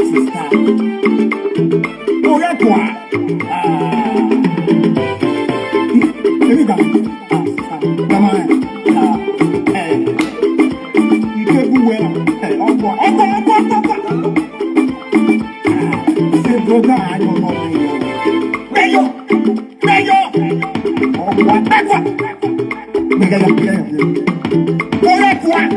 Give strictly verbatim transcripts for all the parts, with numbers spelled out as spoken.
Sister. Correct one. Ah. Èmi gbà. Ah, sister. Gbàmà ẹ̀. Ah, ẹ̀. Ike bu wẹ̀. Ẹ̀, ọkọ̀. Ọkọ̀, ọkọ̀, ọkọ̀, ọkọ̀. Ah, ṣe brother, I don't know. Mayor. Mayor. Ọkọ̀, ọkọ̀. Correct one.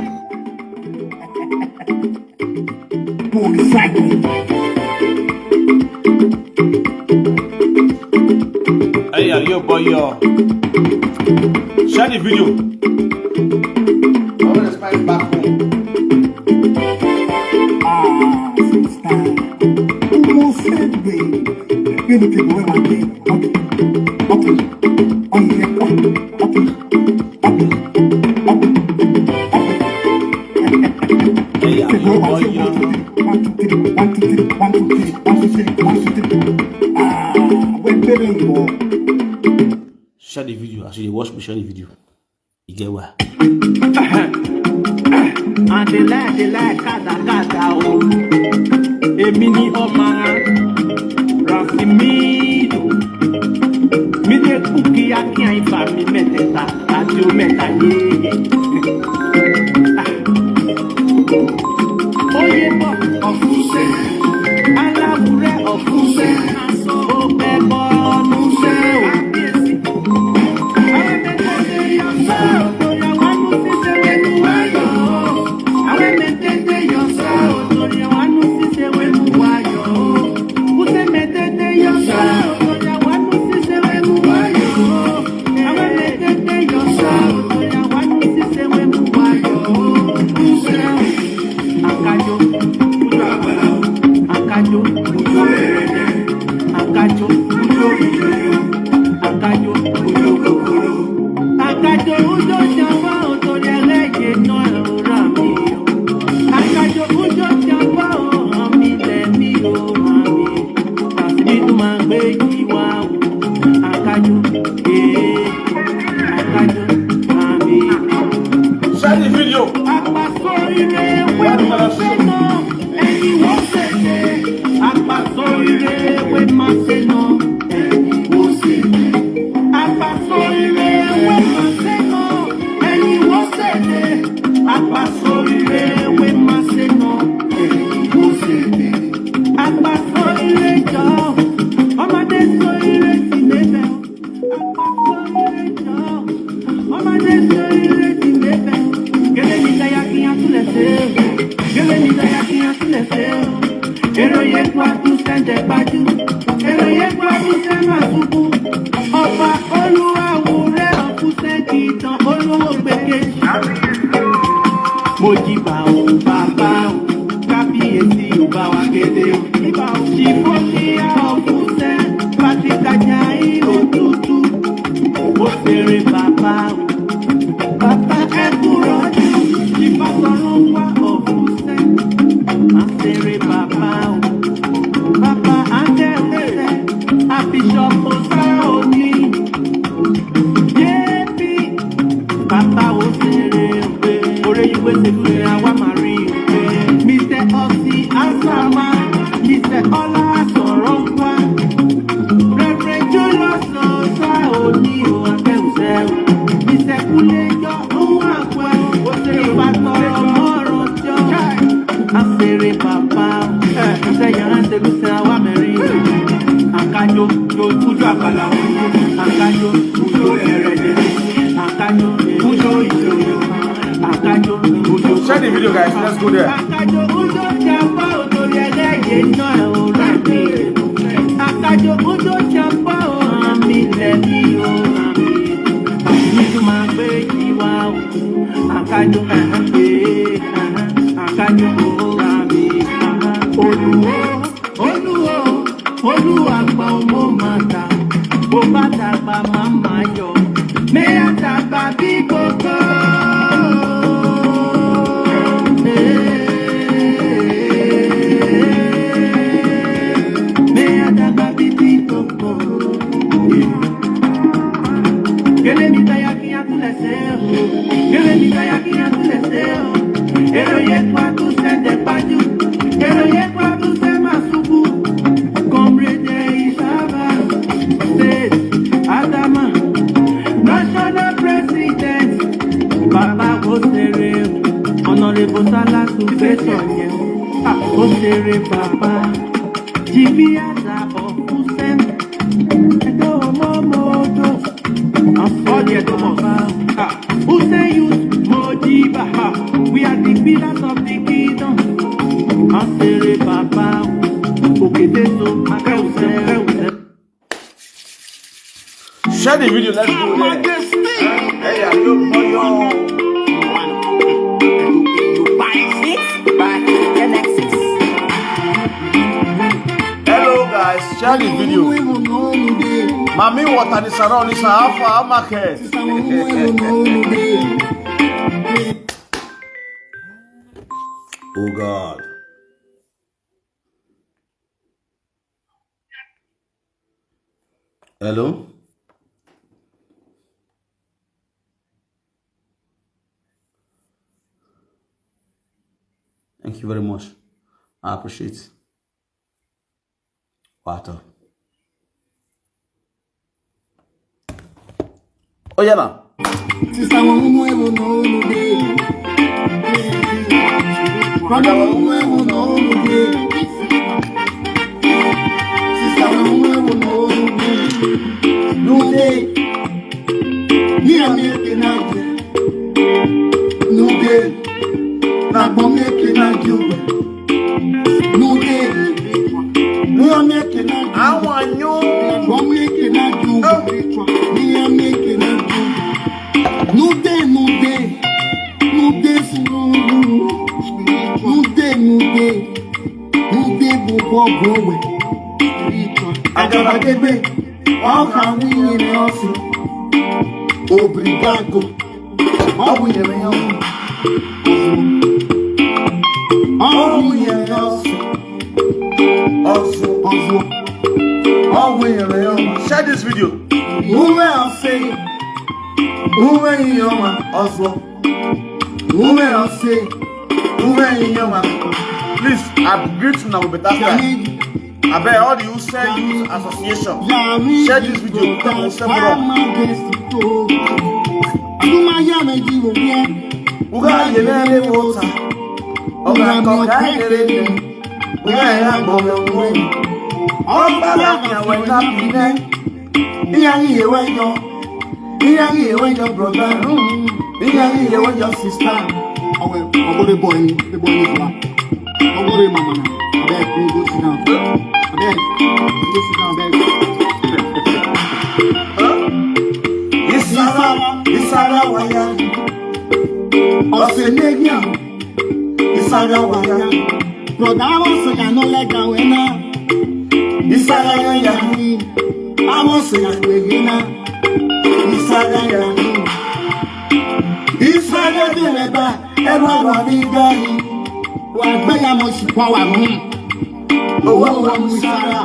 Hey, yo, boy, yo. Share the video. I want to spice back home. Ah, sister. Who must save me? You look at the way I did. Okay. Okay. Oh, yeah. Okay. Okay. Okay. Okay. Hey, yo, boy, yo. One, two, three, one, two, three, one, two, three, one, two, three, one, two, three. Ah, wait, wait, wait, wait. Share the video. As you dey watch me, share the video. You get why? And they lie, they lie, kada, kada, oh. Èmi ni ọmọ ara, Rasimido. Mi dey cook ya kí n fa mi mẹ́tẹ̀ẹ̀ta, àti o mẹ́ta yéye. Oyè bọ̀ ọ̀fúnṣẹ́, aláwùrẹ́ ọ̀fúnṣẹ́, ó bẹ́ bọ́ ọdún ṣẹ́ o. Akajo, ujo agbala, akajo, ujo erede, akajo, ujo ijoyo, akajo, ujo kokoro, akajo, ujo jama, otori ẹlẹ́yẹ náà ọ̀rá mi o. Akajo, ujo jama, o, hàn mí lẹ́mí o, hàn mí. Àsìbí tún máa gbé jí wá o. Akajo, ee, akajo, hàn mí. Share the video. Àpàsọ ire wé máa ṣe náà, ẹni wọ́n ṣe dé. Àpàsọ ire wé máa ṣe náà, ẹni wọ́n ṣe dé. Àpàsọ ire wé máa ṣe náà, ẹni wọ́n ṣe dé. Àpàsọ ire wé máa ṣe náà, ẹni wọ́n ṣe dé. Àpàsọ ire jọ, ọmọdé sọ ire sì lébẹ̀. Àpàsọ ire jọ, ọmọdé sọ ire sì lébẹ̀. Gẹ́lẹ́ mi dáyà kí n yá túlẹ̀ ṣe é. Gẹ́lẹ́ mi dáyà kí n yá túlẹ̀ ṣe é. Èrò yẹn kó àtúnṣe jẹ gbájú. Èrò yẹn kó àtúnṣe máa ṣubú. Ọba olúwa wò rẹ̀ ọ̀kúnṣe kì í tán olówó gbèké. Mo jí bá o, bàbá o, kábíyèsí ò bá wa kéde o. Ìbá o, ṣì fún mi á ọ̀kúnṣe, pàtí tajà yìí òtútù. Ó ṣeré bàbá o. Bàbá ẹ kúrò jù, ìbá sọ̀rọ̀ wá ọ̀kúnṣe. Má ṣeré bàbá o. Bàbá Ángẹ́lì ṣe, àbíṣọ́pù sára òní. J P, bàbá ó ṣeré òwe. Orí ìwé ṣe fún ẹ, àwa máa rí òwe. Mister Ọsí Asama, Mister Ọlá Sọ̀rọ̀ wá. Reverend Julius Osa Oni o, akẹ́wùsẹ́ o. Mister Kúnlé jọ, òun àpò ẹ̀. Ó ṣe ìbátan ọmọ ọ̀rọ̀ jọ. Asere bàbá, ẹ, iṣẹ́ yàrá ṣe ló ṣe àwa mẹ́rin. Àkájọ, jo, kújọ àpàlà, àkájọ, kújọ ẹ̀rẹ̀dẹ̀, àkájọ, kújọ ìṣòro, àkájọ, kújọ. Share the video, guys. Let's go there. Àkájọ, kújọ ti apá òtòrí ẹlẹ́yẹ iná ẹ̀ ò rántí. Àkájọ, kújọ ti apá ò hàn mí lẹ́mí ò hàn mí. Àmì tó máa gbé yìí wá o. Akajo, eh, eh, eh, Akajo, oh, Rami, ah, Olúwo, Olúwo, Olúwa pa ọmọ máa ta, bó bá dàgbà máa máa yọ, mẹ́yà dàgbà bí kòkó. Eh, mẹ́yà dàgbà bí bí kòkó. Gele mi taya kinya tulese o. Gele mi taya kinya tulese o. Ero ye kwa tu sende paju. Ero ye kwa tu sende Tere Baba, Jimmy Ada of Hussein, Edo Momodo, Audio Thomas, ah, Hussein Youth Modiba, ah, we are the pillars of the kingdom. Asere Baba, Okedeso, Akewuse. Share the video, let's go there. Hey, are you, boy, yo? Hello, guys, share the video. Mami, what are the surroundings? How far? How market? Oh, God. Hello? Thank you very much. I appreciate it. Water. Oh, yeah, now. Sister, one more, one more, one more day. Brother, one more, one more, one more day. Sister, one more, one more, one more day. No day. Me, I make it now. No day. Now, go make it now. Nude. Nude. Nude. Nude. Nude. Nude. Nude. Nude. Nude. Agabagebe. Ọka nwunye ọsụ. Obrigado. Ọ bụ nyere ya ọnwụ. Ọ bụ nyere ya ọsụ. Ọsụ. Ọsụ. Ọ bụ nyere ya ọnwụ. Share this video. Ume ọsị. Ume ihe ọma. Ọsụ. Ume ọsị. Ume ihe ọma. Please, I greet una with better style. Abeg, all the Hussein Youth Association, share this video, come on, step it up. Uga yelele water. Oga koka yelele. Uga ya gbọmọ. Ọgbà bàbá ya wẹ̀ náà bí nẹ́. Ìyá yìí yẹ wẹ̀ yọ. Ìyá yìí yẹ wẹ̀ yọ, brother. Ìyá yìí yẹ wẹ̀ yọ, sister. Awe, ogo the boy, the boy is one. Ogo the mama na. Abeg, bring go sit down. Abeg, bring go sit down, abeg. Isara, Isara waya. Osenegia. Isara waya. Brother, I was saying I no like that way now. Isara ya ya. I was saying I will na. Isara ya. Isara de leba. Eba wa mi gari. Wa gbe ya mo si pa wa mu. Owo wa mu Isara.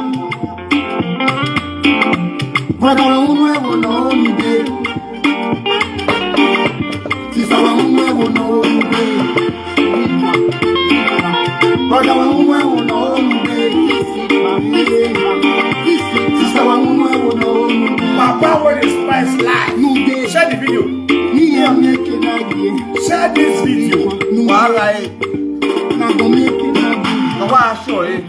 Brother, wa unu ewo na onu de. Sister, wa unu ewo na onu de. Brother, wa unu ewo na onu de. Sister, wa unu ewo na onu de. Papa, what is spice life? Share the video. Ni ya mi ke na ye. Share this video. Wàhálà ẹ̀. Na go make it na go. Ọwọ́ aṣọ ẹ̀.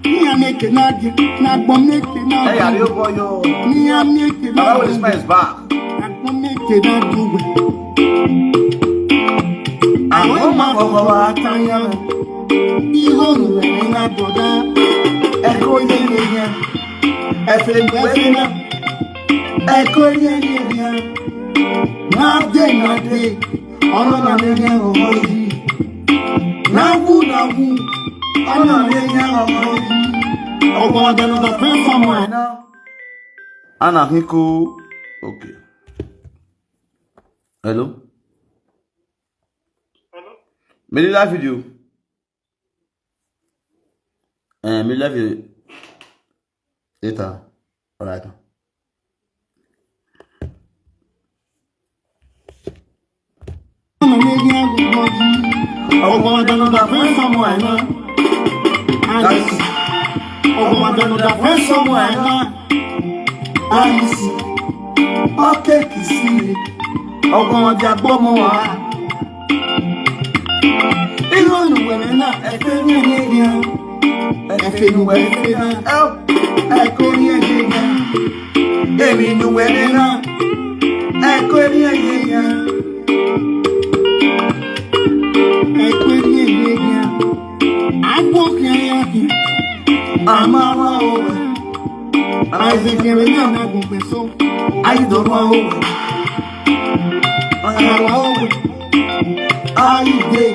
Ni ya mi ke na ye. Na go make it na go. Ẹ yàrá yóò bọ́ yọ. Ni ya mi ke na go. Bàbá, what is spice back? Na go make it na go. Àwọn ọmọ kọ̀ọ̀kan wa tán yá. Ihe unu nwere na brother. Ego onye nye ya. Efe mgbe efe na. Ego onye nye ya. Na day na day. Ọnụ na-enye ọmọ yìí. Na ngwu na ngwu. Ọnụ na-enye ọmọ yìí. Ọgbọ ọdọ na friend somewhere. Ana hiko. Okay. Hello? Hello? Many live video. Eh, me love you later. All right. Ọgbọ̀n ọdún ló dà fún sọmọ ẹ̀ náà. Ọgbọ̀n ọdún ló dà fún sọmọ ẹ̀ náà. Alice, okay, kìsì. Ọgbọ̀n ọdún agbọ́mọ wa. Iwe nu were na, efe ni ege ya. Efe nu were na, oh, eko ni ege ya. Emi nu were na, eko ni ege ya. Eko ni ege ya. Agbo ki ya ki. Amawa o. Aizekere ni amagun peso. Aidorwa o. Amawa o. Aide.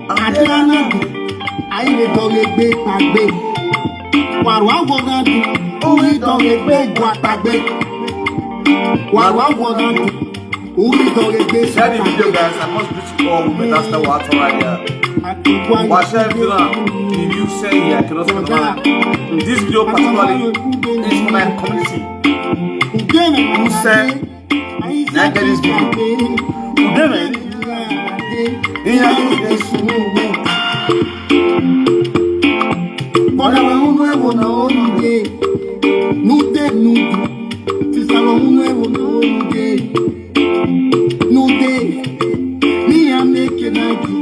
Adirana. Aide dore gbe pagbe. Warwa wona du. Uri dore gbe gwa pagbe. Warwa wona du. Uri dore gbe. Share the video, guys. I must greet you all with that star water right here. Wa share video now. If you say yeah, I cannot spend money. This video particularly is for my community. Who say na get this video? Udeme. Iya ni ke sunu. Bọ́dà wa ń wé wò náà ó ní dé. Nú dé nú dùn. Sísá wa ń wé wò náà ó ní dé. Nú dé. Me I make it like you.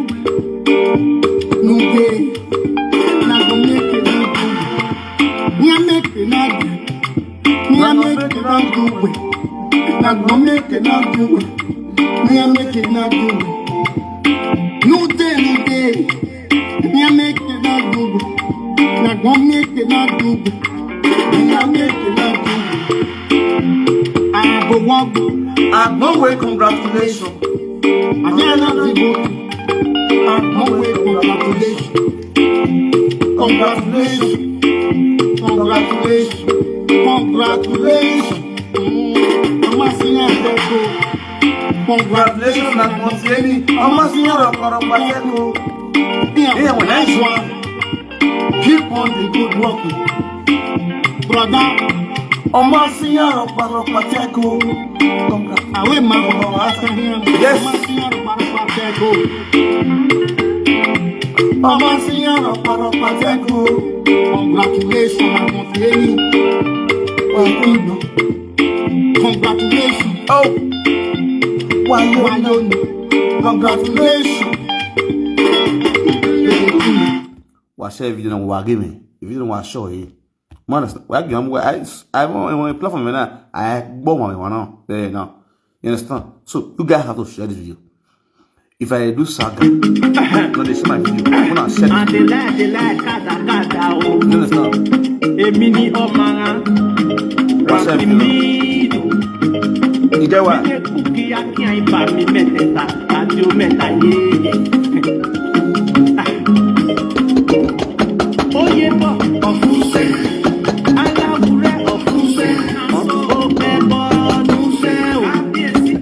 Nú dé. Na go make it like you. Me I make it like you. Me I make it not do it. Na go make it not do it. Me I make it not do it. No day, no day. Me I make it not do it. Na go make it not do it. Me I make it not do it. I go walk. I go away. Congratulations. I did not do it. I go away. Congratulations. Congratulations. Congratulations. Congratulations. Mm, Amasiya Deko. Congratulations, na Monsieni. Amasiya Rokoro Pateko. Yeah, nice one. Keep on the good work, brother. Amasiya Rokoro Pateko. Congrats. Awe ma. Yes. Amasiya Rokoro Pateko. Amasiya Rokoro Pateko. Congratulations, Amasieni. Congratulations. Oh. Wayo. Wayo. Congratulations. Wa share video na wa give me. Video na wa show eh. Man, wa give me. I I want platform na. I go one one now. There now. You understand? So you guys have to share this video. If I do saga, no, they see my video. When I share this video. You understand? Èmi ni ọmọ ara. Wa share video. You get what? Oyè bọ̀ ọ̀fúnṣẹ́, aláwùrẹ́ ọ̀fúnṣẹ́, ọ̀pẹ bọ̀ ọ̀nùṣẹ́ o. Kábíyèsí.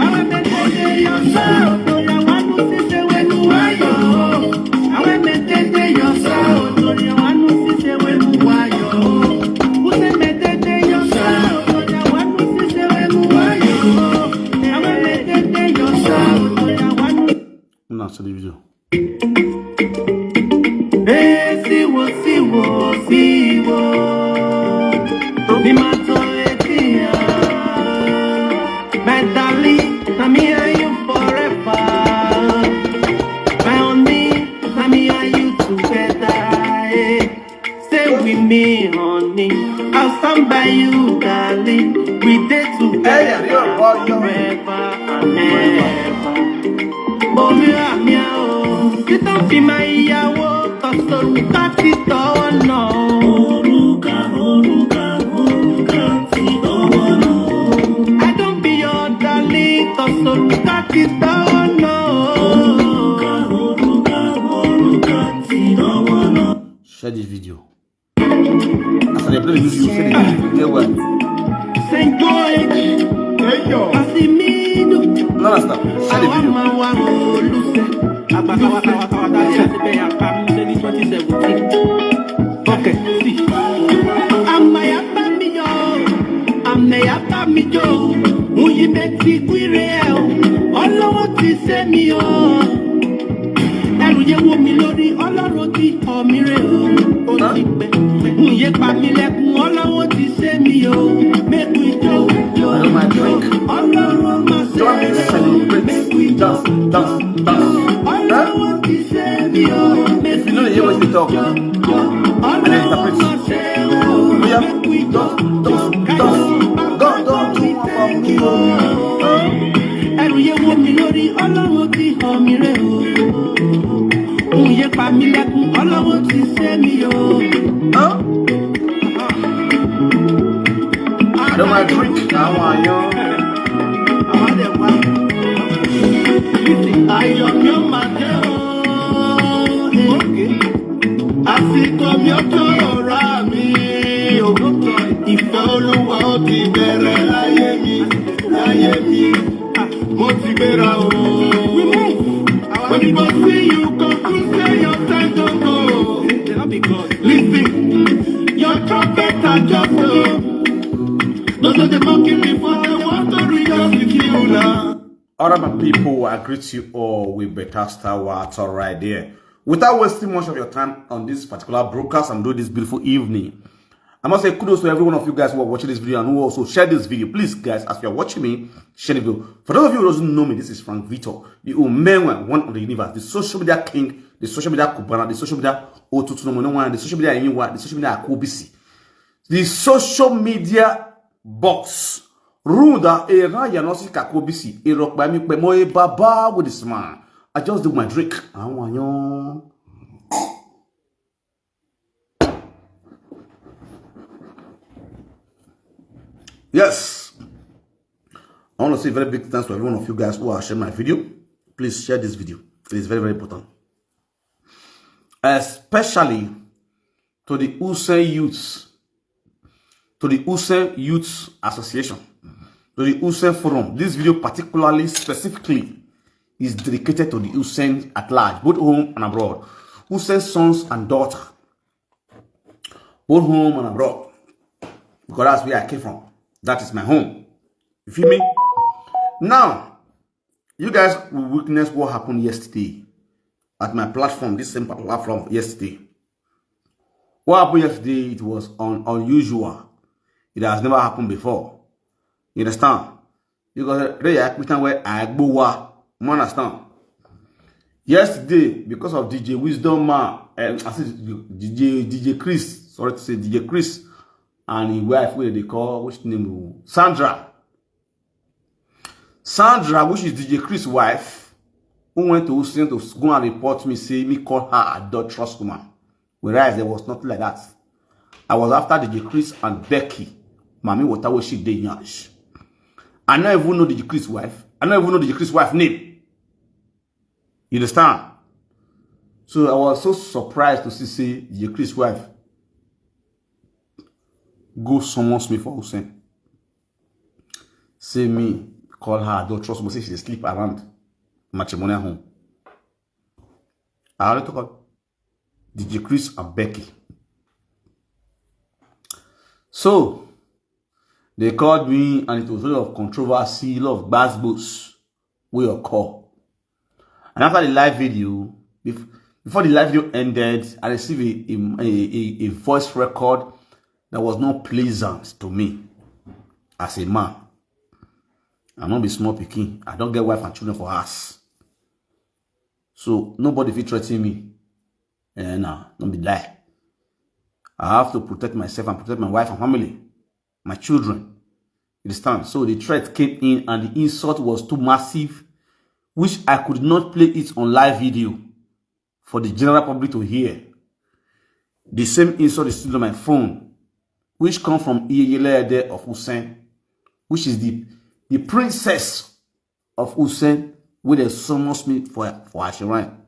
Àwọn ẹgbẹ́ tó ṣe yọ sá o, tó yà wá lù sí ṣe wẹ́nu wáyọ̀ o. Àwọn ẹgbẹ́ tó ṣe yọ sá o, tó yà wá lù sí ṣe wẹ́nu wáyọ̀ o. Kúṣẹ́ mẹ́tẹ́tẹ́ yọ sá o, tó yà wá lù sí ṣe wẹ́nu wáyọ̀ o. Àwọn ẹgbẹ́ tó ṣe yọ sá o, tó yà wá lù. Una see the video. Hey, see what, see what, see what. Ni ma to eti ya. My darling, na me and you forever. My honey, na me and you together. Eh. Stay with me, honey. I'll stand by you, darling. We dey together forever and ever. Omi àmì o, títọ́ fi máa yàwó tọ̀sọ̀rù ká ti tọ́ ọ̀nà. Orúkà, orúkà, orúkà ti tọ́ ọ̀nà. I don't be your darling, tọ̀sọ̀rù ká ti tọ́ ọ̀nà. Orúkà, orúkà, orúkà ti tọ́ ọ̀nà. Share this video. As I dey play the music, you say the music dey well. Saint George, Casimiro. No, no, stop. Share the video. Okay, see. Àmàyà bá mi yọ̀, àmàyà bá mi yọ̀, mo yí bẹ́ẹ̀ ti kúrẹ́ o, ọlọ́wọ́ ti ṣe mi o. Ẹrù yẹn wò mí lórí, Ọlọ́run ti kọ̀ mí rè o, ó ti pẹ́. Mo yé pa mí lẹ́kún, Ọlọ́run ti ṣe mi o, make we jó, jó, jó. Ọlọ́run máa ṣe é, make we jó, jó, jó. Talk. And then interpret. Oh yeah, dance, dance, dance. God don do one for me o. Ẹrù yẹn wọ mi lórí, Ọlọ́run ti hàn mí rẹ̀ o. Òun yẹn pa mí lẹ́kún, Ọlọ́run ti ṣe mí o. Huh? I don't want to drink. I want you. Ayọ̀ ni ó máa jẹ́ o. Àsìkò mi ó tó ra mi o. Ìfẹ́ Olúwa ó ti bẹ̀rẹ̀ láyé mi, láyé mi. Mo ti gbéra o. When people see you, conclude say your time don go. Listen, your trumpet are just o. Those are the monkey before they want to rejoice with you now. All right, my people, I greet you all with better star water right there. Without wasting much of your time on this particular broadcast, I'm doing this beautiful evening. I must say kudos to every one of you guys who are watching this video and who also share this video. Please, guys, as you are watching me, share the video. For those of you who doesn't know me, this is Frank Victor, the Omenwe, one of the universe, the social media king, the social media Cubana, the social media Otutunomo, the social media Eniwa, the social media Akobisi, the social media boss. Ruda era ya no si Kakobisi, ero pa mi pe mo e baba with this man. I just do my drink. Àwọn èèyàn. Yes. I want to say very big thanks to every one of you guys who are sharing my video. Please share this video. It is very, very important. Especially to the Usain Youths, to the Usain Youths Association, to the Usain Forum. This video particularly, specifically, is dedicated to the Usain at large, both home and abroad. Usain sons and daughter, both home and abroad. Because that's where I came from. That is my home. You feel me? Now, you guys will witness what happened yesterday at my platform, this same platform yesterday. What happened yesterday, it was un- unusual. It has never happened before. You understand? Because they are pretend where I go wa. You understand? Yesterday, because of D J Wisdom Man, um, I said D J, D J Chris, sorry to say D J Chris, and his wife, what they call, which name? Sandra. Sandra, which is D J Chris' wife, who went to Houston to go and report me, say me call her adulterous woman. Whereas there was nothing like that. I was after D J Chris and Becky. Mami water where she dey yansh. I don't even know D J Chris' wife. I don't even know D J Chris' wife name. You understand? So I was so surprised to see say D J Chris' wife go summons me for Hussein. Say me call her adulterous, but say she dey sleep around matrimonial home. I already talk about D J Chris and Becky. So they called me, and it was a lot of controversy, a lot of gbasgbos wey occur. And after the live video, bef- before the live video ended, I received a, a, a, a voice record that was not pleasant to me as a man. I no be small pikin. I don get wife and children for house. So nobody fit threaten me. Eh, nah, no be lie. I have to protect myself and protect my wife and family, my children. You understand? So the threat came in and the insult was too massive, which I could not play it on live video for the general public to hear. The same insult is still on my phone, which come from Iyeyele Ede of Usen, which is the, the princess of Usen, wey dey summons me for, for her shrine.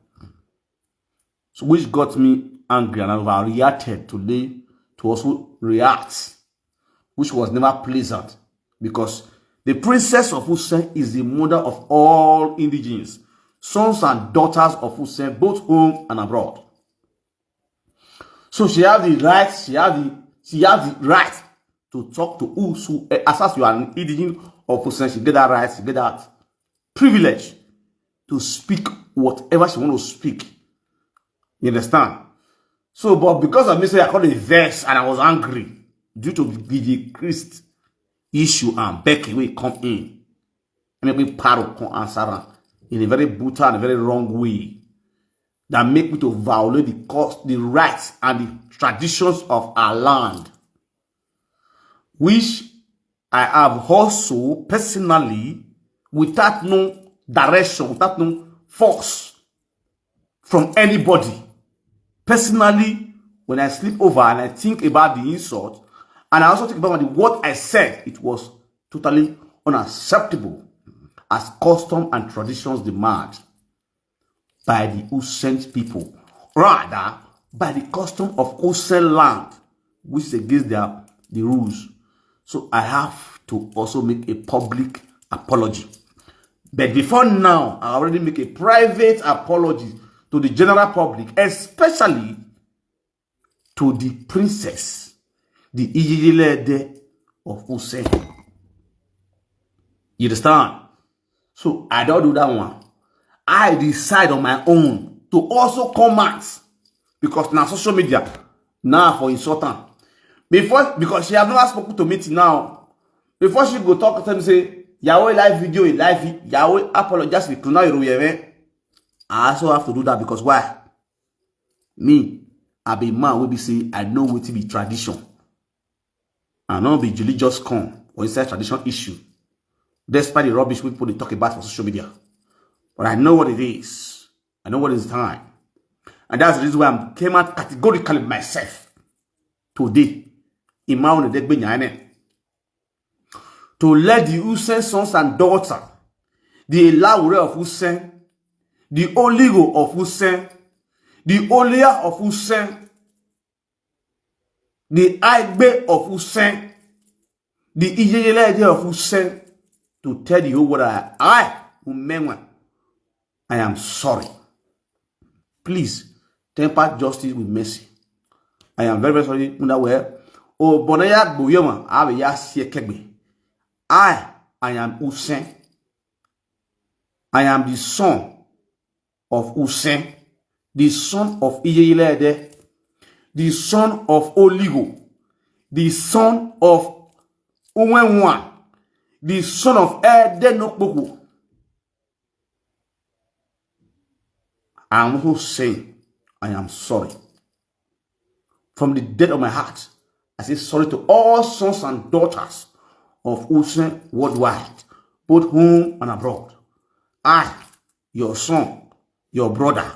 So which got me angry, and I overreacted today to also react, which was never pleasant, because the princess of Usen is the mother of all indigenes, sons and daughters of Usen, both home and abroad. So she has the right, she has the, she has the right to talk to who, so, eh, as, as you are an indigene of Usen, she get that right, she get that privilege to speak whatever she want to speak. You understand? So, but because of me say I called a verse and I was angry due to the Christ issue and Becky wey come in, and make me paro come answer am in a very brutal and a very wrong way. that make me to violate the cause, the rights and the traditions of our land, which I have also personally, without no direction, without no force from anybody. Personally, when I sleep over and I think about the insult, and I also think about the, what I said, it was totally unacceptable as custom and traditions demand by the Usen people, rather by the custom of Usen land, which is against their the rules. So I have to also make a public apology. But before now, I already make a private apology to the general public, especially to the princess, the Iyeyelede of Usen. You understand? So I don't do that one. I decide on my own to also comment because now social media now for insult am. Before, because she have never spoken to me till now. Before she go talk, tell me say, Yahweh live video, in live vi-, Yahweh apologize with Kuna Iroyeme. I also have to do that because why? Me, I be man wey be say I know wetin be tradition. I no be Julie just come or inside tradition issue. Despite the rubbish wey people dey talk about for social media. But I know what it is. I know what is time. And that's the reason why I came out categorically myself today. Ima Onedegbe Nyane. To let the Usen sons and daughters, the Elawure of Usen, the Oligo of Usen, the Olia of Usen, the Aigbe of Usen, the Iyeyelede of Usen, to tell the whole world that I, Umenwa, I am sorry. Please, temper justice with mercy. I am very, very sorry. Muna we. O Bonaya Gboyoma, I will ya sie kegbe. I, I am Usen. I am the son of Usen, the son of Iyeyelede, the son of Oligo, the son of Uwenwa, the son of Ede Nokpoko. I'm not saying I am sorry. From the depth of my heart, I say sorry to all sons and daughters of Usen worldwide, both home and abroad. I, your son, your brother,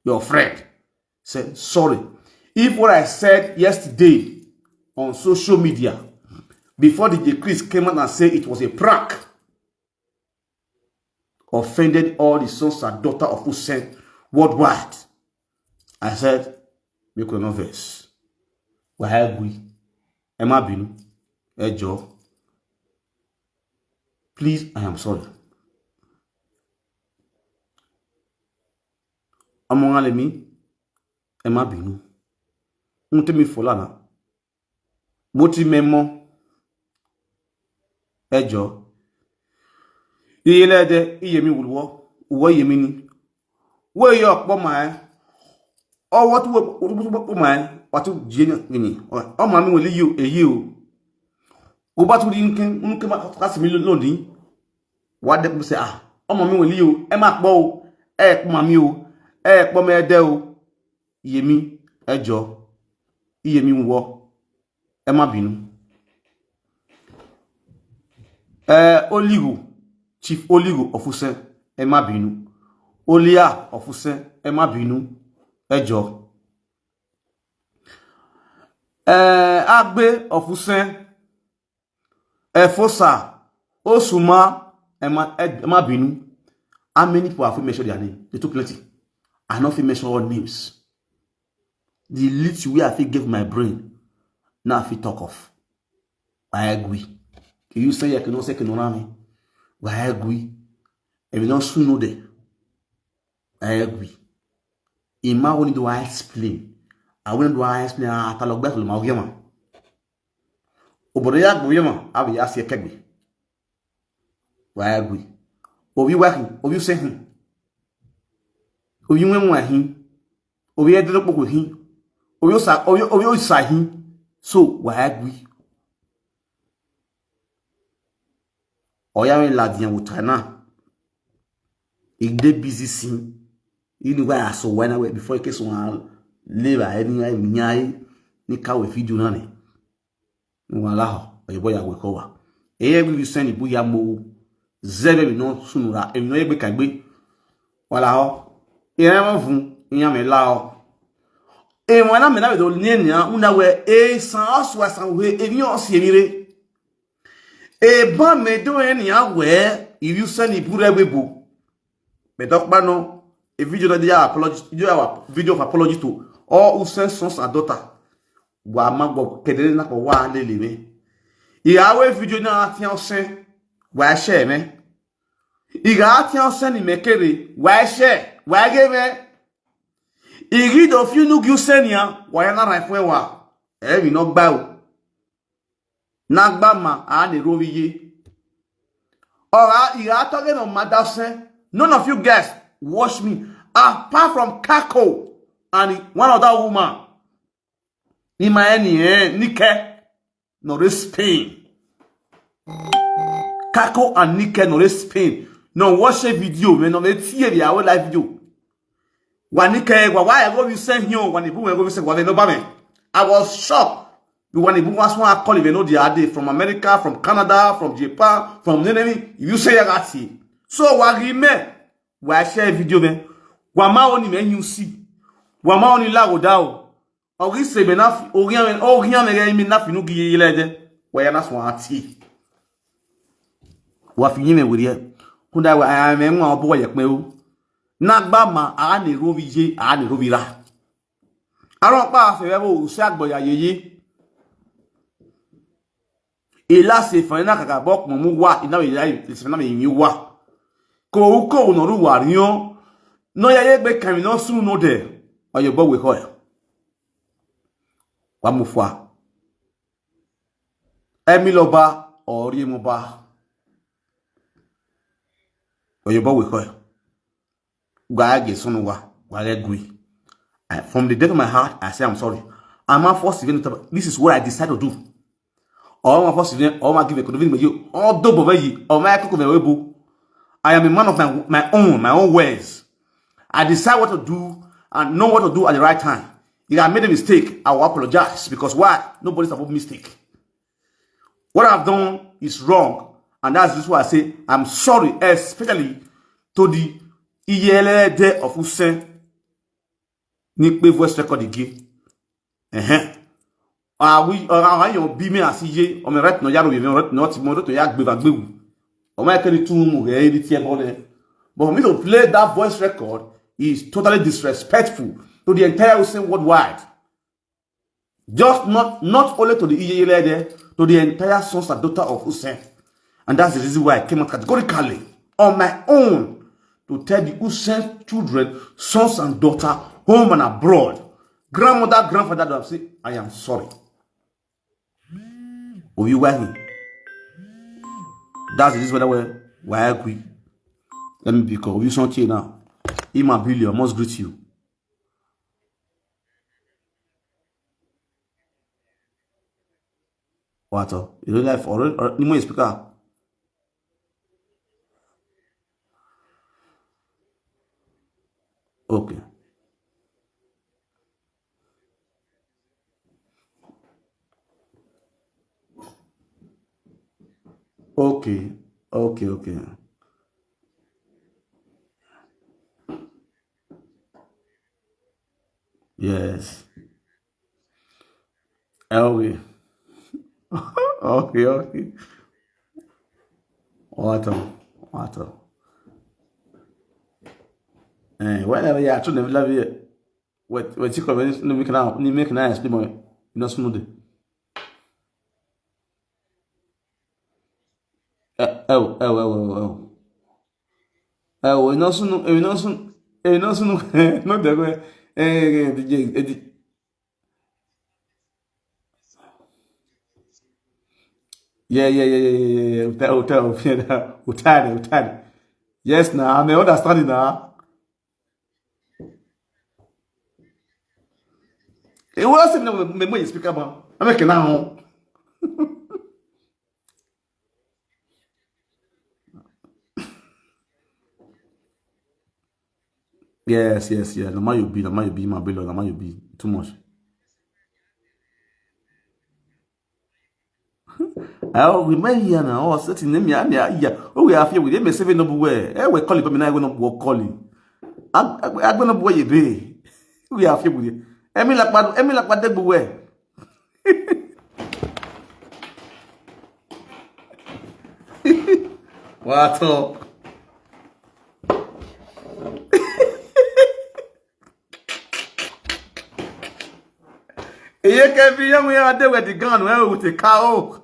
your friend, say sorry. If what I said yesterday on social media, before D J Chris came out and said it was a prank, offended all the sons and daughters of Usen worldwide. I said, make una no vex. Wahagui. Ẹ má bínú. Ẹ jọ̀ọ́. Please, I am sorry. Ọmọ wọn lèmi. Ẹ má bínú. N tẹ́mi fọ́ lánàá. Mo ti mẹ́mọ́. Ẹ jọ̀ọ́. Iyeyelede, Iyemi wuluwo. Uwo Iyemi ni. Wo yo kpọ ma e. Ọwọ́ tí wọ́n kpọ ma e. Wà á tún jẹ́ ní. Ọmọ mi wọlé yìí o, èyí o. Kò bá tún rí nǹkan, nǹkan máa ká sí mi lónìí. Wà á dẹ́kun sẹ́, ah, ọmọ mi wọlé yìí o. Ẹ má pọ̀ o. Ẹ pọ̀ màmí o. Ẹ pọ̀ mẹ́ẹ̀ẹ́dẹ́ o. Iyemi, ẹ jọ̀ọ́. Iyemi ń wọ́. Ẹ má bínú. Ẹ, Oligo, Chief Oligo of Usen, ẹ má bínú. Olia of Usen, ẹ má bínú. Ẹ jọ̀ọ́. Ẹ, Agbe of Usen, Efosa, Osuma, ẹ má, ẹ, ẹ má bínú. How many people have we mentioned their name? They too plenty. I no fit mention all names. The little way I fit give my brain, now I fit talk of. Wahagui. Can you say you cannot say Kinorami? Wahagui. If you don't soon know there. Wahagui. Ima woni do I explain. I woni do I explain. Ah, talogbe lo ma ogema. Obodo ya gbo yema, abi ya si ekegbe. Wahagui. Obi wahi, obi sehin. Obi nwe nwa hin. Obi edero kpoko hin. Obi osa, obi, obi osa hin. So, Wahagui. Oya we ladiyan wutana. Igde busy sin. Ini wa ya so wa na we before ke so wa le ba eni ya mi ya ni ka we video na ni. Wa la ho, oyibo ya we ko wa. E ye bi send bu ya mo. Zebe mi no sunu ra, e mi no egbe kagbe. Wa la ho. E ya mo fun, e ya me la ho. E wa na me na we do ni ni a, una we, e san osu a san we, e ni o si e mi re. E ba me do e ni a we, if you send ibu re we bo. Me talk about no. A video that they are apology, you have a video of apology to all Usen sons and daughter. Wa ma go kedere na ko wa le le me. I awe video na ati Usen. Wa share me. I ga ati Usen ni me kere. Wa share. Wa ge me. I gi do fi nu gi Usen ya. Wa ya na rai fun e wa. E mi no gba o. Na gba ma a ne ro vi ye. Ora, I ga to ge no mada Usen. None of you guys watch me. Apart from Kako and one other woman. In my any, eh, Nike. No re Spain. Kako and Nike no re Spain. No watch a video, man. No re see a our live video. Wa Nike, wa, wa e go we send him, wa ni bu e go we send, wa no ba me. I was shocked. We wa ni bu was one call even the other day from America, from Canada, from Japan, from Nenemi. You say ya gati. So wa gi me, wa share video me. Wa ma oni me you see. Wa ma oni la go da o. Ogi se be na fi, ogi ame, ogi ame ga imi na fi nu gi yele de. Wa ya na so ati. Wa fi yin me wiri e. Kunda wa ame nwa obo ye pe o. Na gba ma a ni ro vi ye, a ni ro vi ra. Aron pa fe we bo Usen agbo ya ye ye. Ila se fa na kaka bo mo mu wa, ina we ya, se na me yin wa. Ko u ko no ru wa rion. No ya ye gbe kan mi no sunu no de. Oyibo we ko ya. Wa mo fua. Emi lo ba, ori mo ba. Oyibo we ko ya. Gwa ge sunu wa, gwa ge gui. I, from the depth of my heart, I say I'm sorry. I'm a force even, this is what I decide to do. Or my force even, or my give a convincing you, all double very, or my cook very able. I am a man of my, my own, my own ways. I decide what to do and know what to do at the right time. If I made a mistake, I will apologize because why? Nobody's above mistake. What I've done is wrong, and that's just why I say I'm sorry, especially to the Iyele de of Usen. Ni pe voice record again. Uh-huh. Ah, we, uh, I you be me as ye, or me right no yaro, you right not more to ya gbe va gbe. Or my can tu mu he, ni tie bone. But for me to play that voice record is totally disrespectful to the entire Usen worldwide. Just not, not only to the Iyeyele there, to the entire sons and daughter of Usen. And that's the reason why I came out categorically on my own to tell the Usen children, sons and daughter, home and abroad, grandmother, grandfather, that I say, I am sorry. Obi Wahi. That's the reason why, why I agree. Let me be called. Obi Santi now. Ima Billy, I must greet you. What? You don't live already? Ni mo speaker. Okay. Okay. Okay, okay. Yes. Okay. Okay, okay. What a, what a. Eh, whenever you are trying to love you, what, what you come in, make now, you make now, explain more. You know, smooth. Eh, oh, oh, oh, oh, oh. Eh, we no sunu, we no sunu, we no sunu, no de go. Eh, eh, eh, eh, eh, yeah, yeah, yeah, yeah, yeah, yeah, yeah. Uta, uta, uta, uta, uta. Yes, now, I'm understanding now. E wa se me, me, me, speaker ba. I'm making now. Yes, yes, yes. Na man you be, na man you be, my brother, na man you be. Too much. I will remain here now. Oh, certain name, yeah, yeah, yeah. Oh, we are here with him. Seven no buwe. Eh, we call it, but me now we no buwe call it. I, I, I gonna buwe ye be. We are here with him. Emi lakpa, emi lakpa de buwe. What up? Eye ke bi young we are there with the gun, well, with the cow.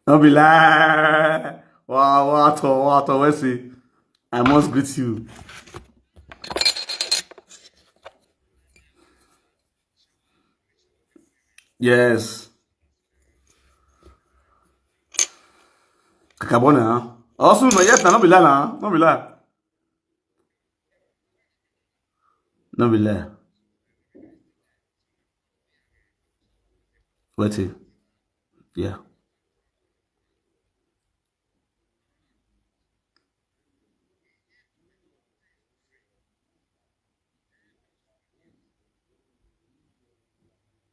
No be lie. Wow, wow, to, wow, to, we see. I must greet you. Yes. Kakabona, huh? Also, no, yes, no be lie, huh? No be lie. No be lie. Wait till. Yeah.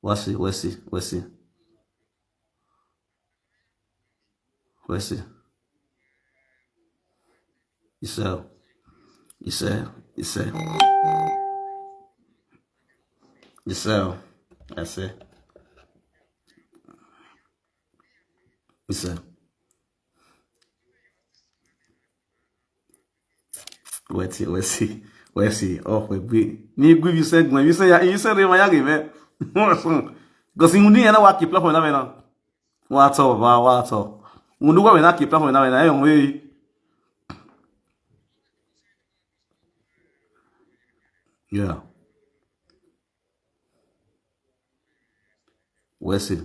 What's it? What's it? What's it? What's it? It's a, it's a, it's a, it's a, I say, it's a. Wait, wait, wait. Oh, we be. Ni gwi bi se gwi bi se ya, bi se re ma ya ge me. Because you need na wa ki platform na me na. Wa to, wa, wa to. Unu wa me na ki platform na me na. Yo, we. Yeah. What's it?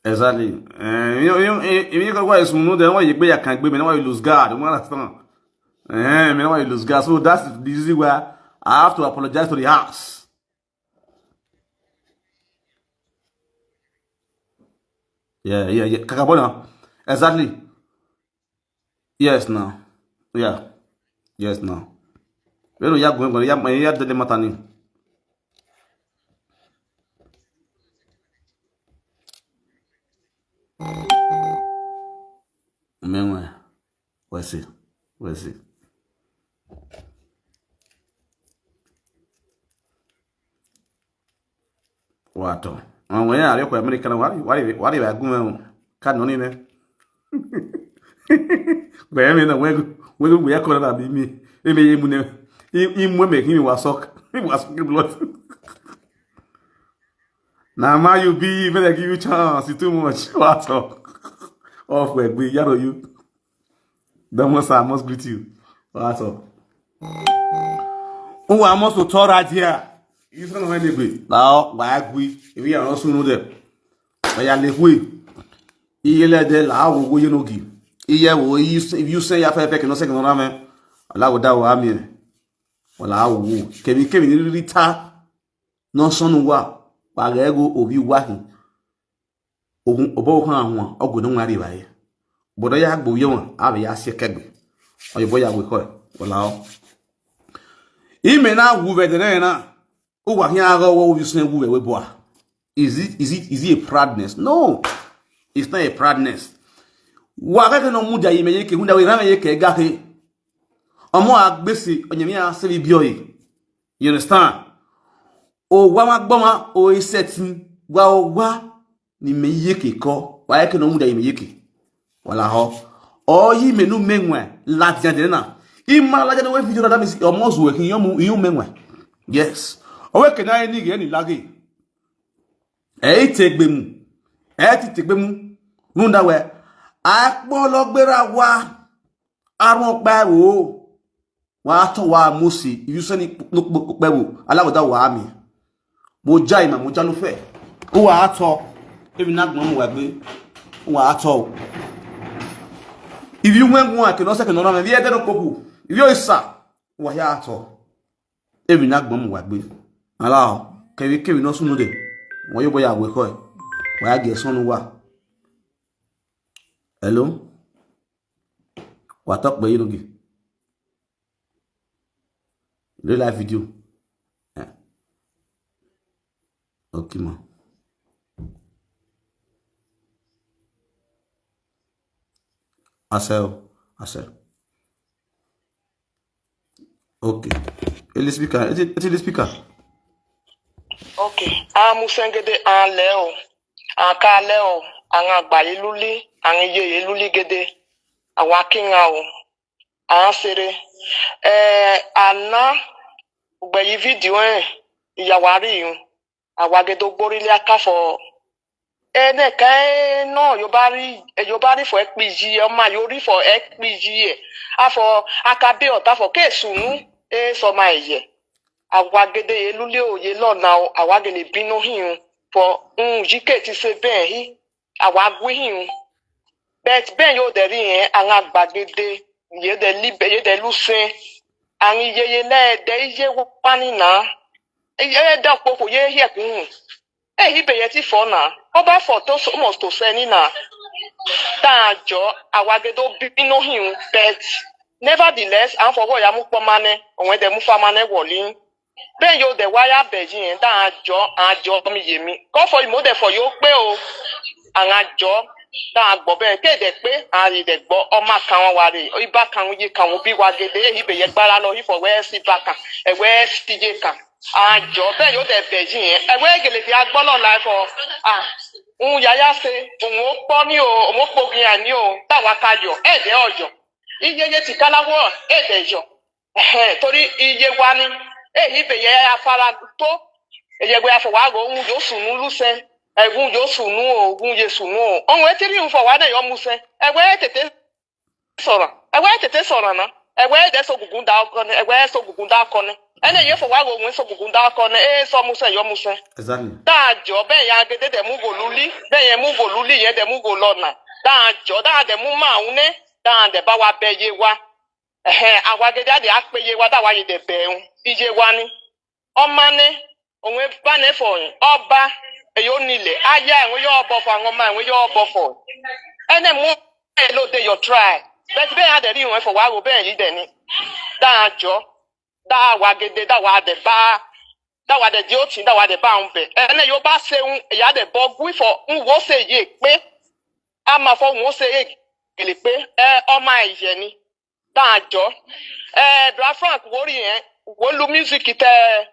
Exactly. Eh, you, you, you, you got why is no, then why you be, I can't be, me why you lose God. You understand? Eh, me why you lose God. So that's the reason why I have to apologize to the house. Yeah, yeah, yeah. Kakabona. Exactly. Yes, now. Yeah. Yes, now. Where you are going, going, you are, you are the matter. Meanwhile, what's it? What's it? Wato. An wani are ko America na wari wari wari ba gun o. Ka no ni ne. Gbe mi na wegu wegu ya ko na bi mi. E me ye mu ne. I mu me ki mi wa sok. Mi wa sok blood. Na ma you be, if they give you chance, it's too much. Wato. Off we gbe yaro you. That must, I must greet you. What's up? Who I must to tell right here? You don't know anyway. Now, why we? If we are also know them. But ya le we. Iye le de la wo wo ye no gi. Iye wo, if you say ya fe fe ke no se ke no na me. Ala wo da wo ami. Wala wo. Kemi kemi ni rita. No sonu wa. Wa ga ego obi wa hin. Ogun obo kan awon ogun no wa ri baye. Bodo ya gbo yo won, a be ya se kegbe. Oyibo ya gbe ko e. Wala o. Ime na wu be de na. O wa hin ago wo wi sun wu be we bo a. Is it, is it, is it a proudness? No. It's not a proudness. Wa ka ke no mu da ime ye ke hunda we ran ye ke ga ke. Omo agbese onyemi a se bi bi oyi. You understand? O wa ma gbo ma o isetin wa o wa ni me yeke ko wa yeke no mu da me yeke. Wala ho. O yi me nu menwe la dia de na. I ma la dia no we video da mi si omo zu we kin yo mu yo menwe. Yes. O we ke na ni ge ni lage. E ite gbe mu. E ti te gbe mu. Nu da we. A po lo gbera wa. Arun pe wo. Wa to wa mo si. You send pe wo. Ala wo da wa mi. Mo ja ima, mo ja lo fe. O wa to. Emi na gbon mo wa gbe. O wa to. If you wen gun ake no se ke no na me. Bi e de no poku. If you isa. Wa ya to. Emi na gbon mo wa gbe. Ala o. Kewi kewi no sunu de. Wọn yóò bóyá àwẹ̀ kọ́ ẹ̀. Wàá gẹ̀ sọ́nù wà. Hello? Wà á tọ́ pé yín lóge. Real life video. Eh. Okay, ma. Asel. Asel. Okay. Eli speaker. Eti, eti the speaker. Okay. Amusengede anleo. Akaleo. Angagba iluli. Angiye iluli gede. Awakinga o. Ansere. Eh, ana. Ugbe yi video eh. Iyawari yun. Awagede ogborile akafo. Ene ka no yo bari yo bari fo ekpiji e ma yo ri fo ekpiji e. Afo akabe ota fo ke sunu e so ma ye. Awagede ye lule o ye lo na o awagele bino hin fo un jike ti se ben hi awagwi hin. But ben yo de ri en anga gbagede ye de libe ye de lusen. Angi ye ye le de ye wo pani na. Ye de okpoko ye hie kun. Ehi be ye ti fo na. Oba fo to so must to se ni na. Da jo awagede o bi no hin bet. Nevertheless, an fo wo ya mu po mane, onwe de mu fa mane wo li. Ben yo de wa ya be yin da jo an jo mi ye mi. Ko fo imo de fo yo pe o. An jo da gbo be ke de pe an ri de gbo o ma kan wa re. O iba kan ye kan wo bi wa gede ehi be ye gbara lo hi fo we si ba kan. E we si ye kan. An jo be yo de be yin. E we gele fi agbo lo life o. Ah. Un yaya se, un o po ni o, un o po gin ani o, ta wa ka yo, e de ojo. Iye ye ti kala wo, e de yo. Eh, tori iye wa ni, e hi be ye ya fara to. E ye we afo wa go un yo sunu lu se. E gun yo sunu o, gun ye sunu o. On we ti ri un fo wa de yo mu se. E we tete sọ̀rọ̀. E we tete sọ̀rọ̀ na. E we de so gugun da ko ne. E we so gugun da ko ne. Ene ye fo wa wo won so gugun da ko ne. E so mu se yo mu se. Exactly. Da jo be ya gede de mu go luli. Be ye mu go luli ye de mu go lo na. Da jo da de mu ma un ne. Da de ba wa be ye wa. Eh, awagede de a pe ye wa da wa ye de be un. Iye wa ni. Omane, onwe ba ne fo yin. Oba, eyo nile. Aya, enwe yo obo fo, awon ma, enwe yo obo fo. Ene mu e lo de yo try. But be ya de ri won fo wa wo be yi de ni. Da jo. Da wa gede, da wa de ba. Da wa de di oti, da wa de ba un be. Ene yo ba se un, ya de bo gui fo, un wo se ye pe. Ama fo un wo se ye gele pe. E, oma iye ni. Da jo. E, Bra Frank, wo ri en. Wo lu music te.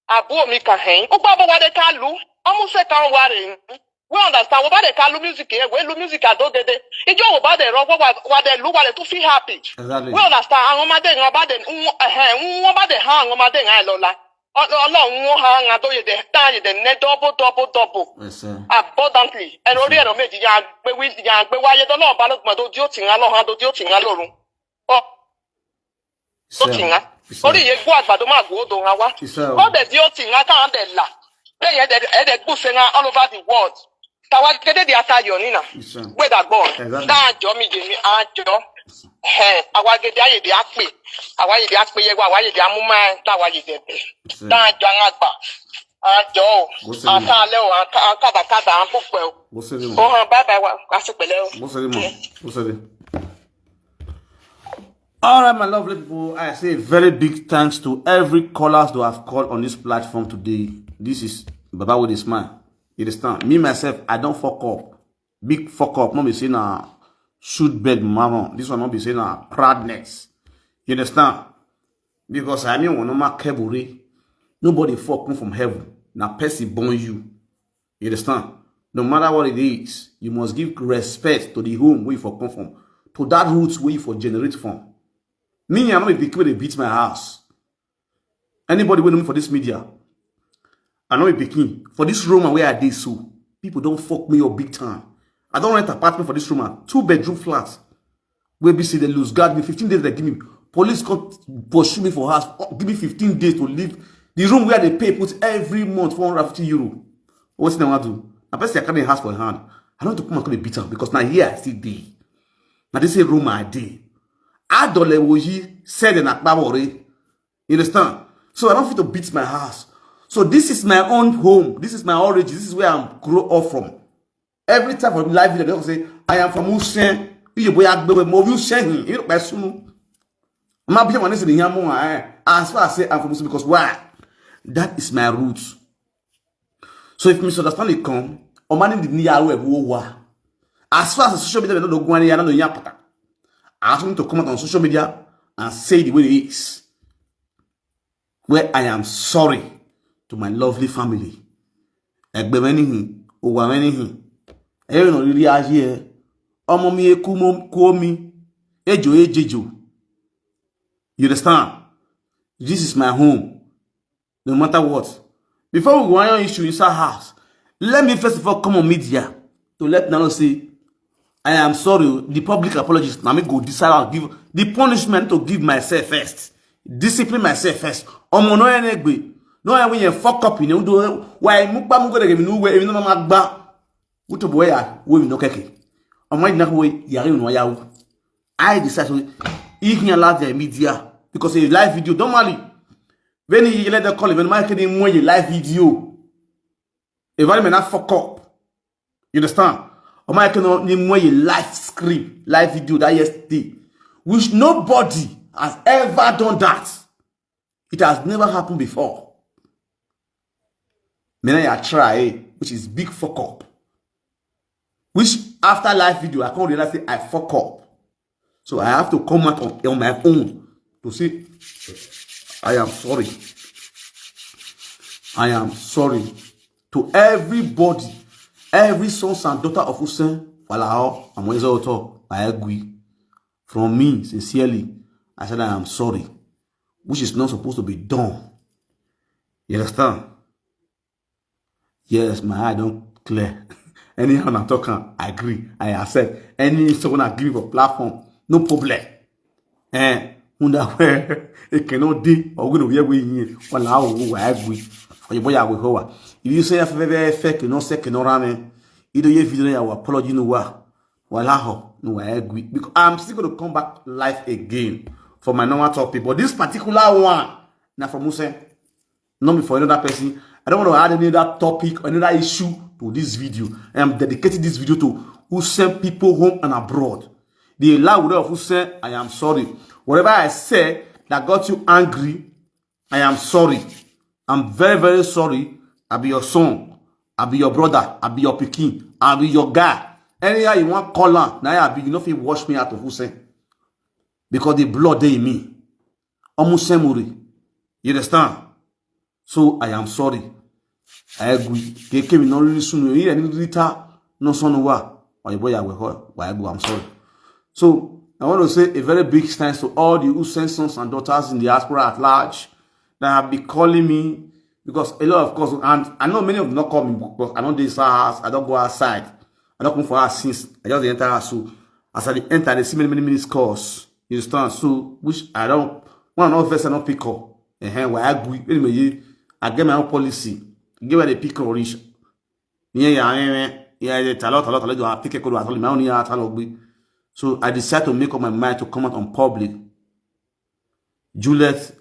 Abu omi ka hen. O gba bo wa de ka lu. Omu se ka wa re. We understand. Wo ba de ka lu music e. We lu music adogede. Ijo wo ba de ro, wo wa, wa de lu, wa de to feel happy. Exactly. We understand. Awon ma de, awon ba de, un, eh, un, won ba de ha, awon ma de nga lola. Ọlọ́run wọn ha nga do ye de, da ye de ne double, double, double. Yes, sir. Abundantly. Ẹ lórí ẹ̀rọ méjì, ya gbé wí, ya gbé wáyé, tọ́lọ́run bá ló gbọ́n tó di ó tì ń lọ́hàn, tó di ó tì ń lọ́run. Ó tó tì ń. Orí iye gbọ́ àgbàdo máa gbó odò ńlá wá. Yes, sir. Ó dẹ̀ di ó tì ń káwọn dẹ̀ là. Bẹ́ẹ̀ yẹn, ẹ̀ dẹ̀ gbùsẹ̀ ńlá all over the world. Tàwa gẹ́gẹ́ di atayọ̀ nínà. Yes, sir. Gbẹ̀dàgbọ́. Exactly. Dáàjọ́ mi yé mi, àjọ. Ẹ̀, àwa gẹ́gẹ́ ayèdè á pè. Àwa ayèdè á pè yẹ wá, àwa ayèdè á mú máa ń tàwa ayèdè bẹ̀. Yes, sir. Dáàjọ́ àwọn àgbà. Àjọ o. Bó ṣe rí. Àtàlẹ́ o, àkàdàkàdà, à ń púpẹ̀ o. Bó ṣe rí Ó mọ̀. hàn bye bye wa, kásìpẹ̀lẹ́ o. Bó ṣe rí mọ̀. Bó ṣe rí. All right, my lovely people, I say a very big thanks to every callers who have called on this platform today. This is Baba with a smile. You understand? Me, myself, I don't fuck up. Big fuck up. Not be saying na shoot bed mama. This one not be saying na proudness. You understand? Because I mean, when no man kebure, nobody fuck come from heaven. Now, person born you. You understand? No matter what it is, you must give respect to the home where you for come from, to that roots where you for generate from. Me, I'm not a big when they beat my house. Anybody waiting for this media, I know a picking for this room and where I did so. People don't fuck me up big time. I don't rent apartment for this room, ah, two bedroom flat. Where B C they lose guard me fifteen days they give me. Police come pursue me for house. Oh, give me fifteen days to leave the room where they pay put every month four hundred fifty euro. What's the one do? I bet I can't house for hand. I don't want to come and come and beat am because now here I see day. Now they say room I day. I don't let what ye said in Akbawore. You understand? So I don't feel to beat my house. So this is my own home. This is my origin. This is where I grow up from. Every time for live video, they say, "I am from Usen." You boy, I be with more Usen. You know, by soon. I'm not being honest in the Yamu. As far as I say, I'm from Usen because why? That is my roots. So if misunderstanding come, or man in the near web, wah. As far as social media, they don't go any, I don't know, Yapata. I ask them to come out on social media and say the way it is. Where I am sorry to my lovely family. Ẹgbẹ́ mi nìyí, òwà mi nìyí. Ẹ yóò rí ayé ẹ. Ọmọ mi eku mo kú omi. Ejò ejejo. You understand? This is my home. No matter what. Before we go on issue inside house, let me first of all come on media to let Nano say, "I am sorry." The public apologies. Now me go decide, I'll give the punishment to give myself first. Discipline myself first. Omo no enegbe. No, I win a fuck up in the why mukba mugo de no way, even no magba. Uto boy ya, we no keke. Omo na ko ya no ya. I decide so he can allow the media because a live video normally. When he let the call, when Mike didn't win a live video. If I may not fuck up. You understand? Or Mike no need more a live screen, live video that yesterday. Which nobody has ever done that. It has never happened before. Me na ya try, eh, which is big fuck up. Which after live video, I can't realize say I fuck up. So I have to come out on, on my own to say, "I am sorry. I am sorry to everybody, every sons and daughter of Hussein Falao and Moise Oto Baegui." From me, sincerely, I said I am sorry, which is not supposed to be done. You understand? Yes, my eye don't clear. Anyhow, I talk, I agree, I accept. Any someone I give a platform, no problem. Eh, wonder where it cannot be or going to be where we need. Well, I will, I agree. For your boy, I will go. If you say F F F, you know, second or ramen, you do your video, I will apology, you know what? Well, I hope, no, I agree. Because I'm still going to come back live again for my normal topic. But this particular one, now for Musa, not be for another person. I don't want to add any other topic, another issue to this video. I am dedicating this video to Hussein people home and abroad. The Lawure of Hussein, I am sorry. Whatever I said that got you angry, I am sorry. I'm very, very sorry. I be your son. I be your brother. I be your pikin. I be your guy. Anyhow you want call on, now I be, you know, if you wash me out of Hussein. Because the blood they in me. Omusemuri. You understand? So I am sorry. I agree. Keke mi no really soon. You need rita no son wa. Or your boy I will call. Why I go? I'm sorry. So I want to say a very big thanks to all the Hussein sons and daughters in the diaspora at large that have been calling me, because a lot of course, and I know many of them not call me because I don't dey inside house, I don't go outside, I don't come for house since I just dey enter house. So as I dey enter, I dey see many, many missed calls. You understand? So which I don't, when I don't vex, I don't pick up. Uh-huh, why I agree? Anyway, I get my own policy. Give her the pick up reach. Yeah, yeah, yeah, yeah. Yeah, yeah, talo, talo, talo, do I pick a code, I told him, I only had talo gbe. So I decided to make up my mind to come out on public. Juliet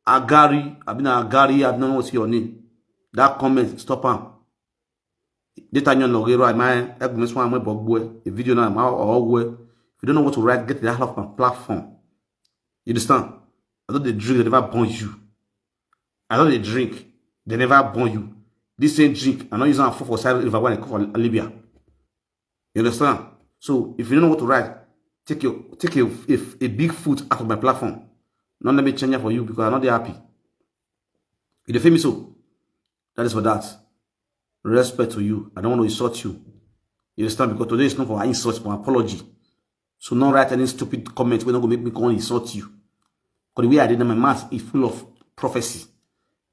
Agari, I been Agari, I don't know what's your name. That comment, stop am. Data nyon no gero, I mind, I go miss one, my bog boy. A video now, my or way. If you don't know what to write, get the hell off my platform. You understand? I don't dey drink, they never born you. I don't dey drink, they never born you. This same drink, I don't use am for, for side river when I come for Libya. You understand? So if you don't know what to write, take your, take a, a, a big foot out of my platform. Don't let me change it for you because I'm not dey happy. You dey feel me so? That is for that. Respect to you. I don't want to insult you. You understand? Because today is not for insult, for apology. So don't write any stupid comment wey no go make me come insult you. Because the way I did, my mouth is full of prophecy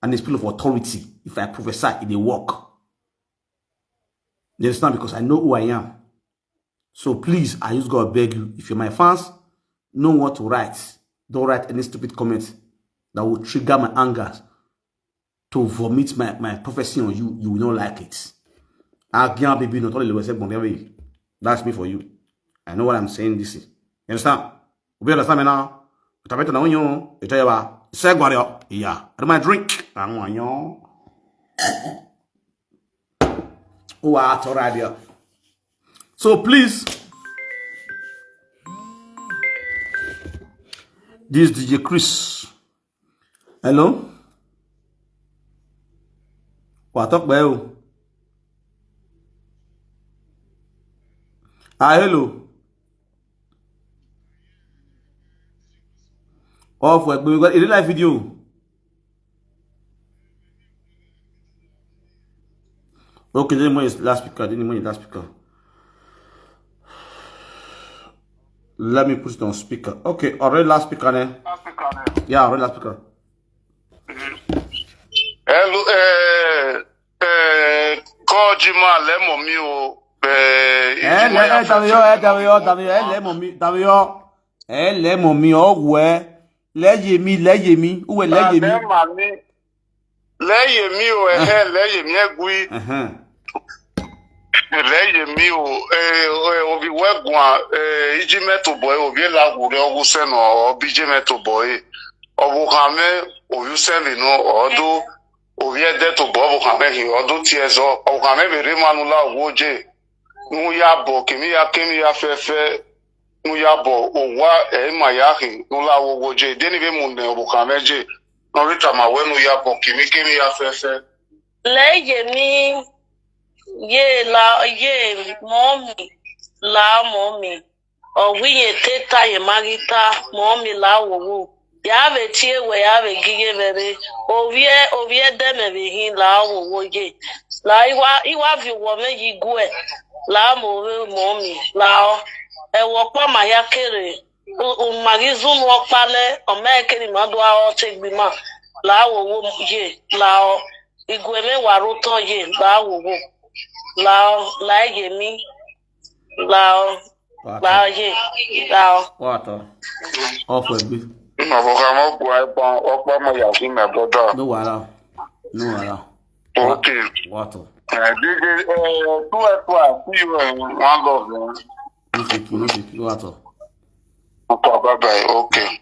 and it's full of authority. If I prophesy, it dey work. You understand? Because I know who I am. So please, I use God beg you, if you're my fans, know what to write. Don't write any stupid comment that will trigger my anger to vomit my, my prophecy on you. You will not like it. Agian baby, not only was born. That's me for you. I know what I'm saying. This is, you understand? You understand me now? Tabeto na unyo, ito yawa. Segwario, yeah. I do my drink. I want you. Who are at radio. So please, this D J Chris. Hello? Wa talk by you. Ah, hello. Off work, we got a real life video. Okay, then when is last speaker? Then when is last speaker? Let me put it on speaker. Okay, already last speaker, ne? Yeah, already last speaker. Hello, eh, eh, Kojima, lemo mi o. Eh, Eh, le, eh, Tayo, eh, Tayo, Tayo, eh, lemo mi, Tayo. Eh, lemo mi, oh, we. Leyemi, Leyemi, uwe Leyemi. Leyemi, Leyemi o, ehe, Leyemi egui. Leyemi o, eh, eh, obi wegwa, eh, iji meto boy, obi la gure ogu seno, obi je meto boy. Obu kame, obi usemi no, odu, obi ede to boy, obu kame hi, odu tiezo, obu kame bere manu la woje. Nu ya bo, kemi ya, kemi ya fefe, nu ya bo, owa, eh, ma ya hi, nu la woje. Deni be munde, obu kame je. No rita ma we nu ya bo, kemi, kemi ya fefe. Leyemi, ye la, ye, mommy, la, mommy. Owiye teta ye magita, mommy, la, wo, wo. Yave tie we, yave giye vere. Ovie, ovie deme ve hin, la, wo, wo, ye. La, iwa, iwa vi wo me yi gue. La, mo, we, mommy, la, o. E wo pa ma ya kere. U, u magi zun wo pa le, o me kere ma do a o te gbi ma. La, wo, wo, ye, la, o. Igwe me wa ro to ye, la, wo, wo. La, o, Leyemi. La, o. La, o, ye, la, o. What? Off work, be. Ma bo ka mo gwa pa, o pa ma ya fi me brother. No wala. No wala. Okay. What? Eh, D J, eh, two F one, see you, eh, one love, eh. No fake, no fake. What? Okay, bye bye. Okay.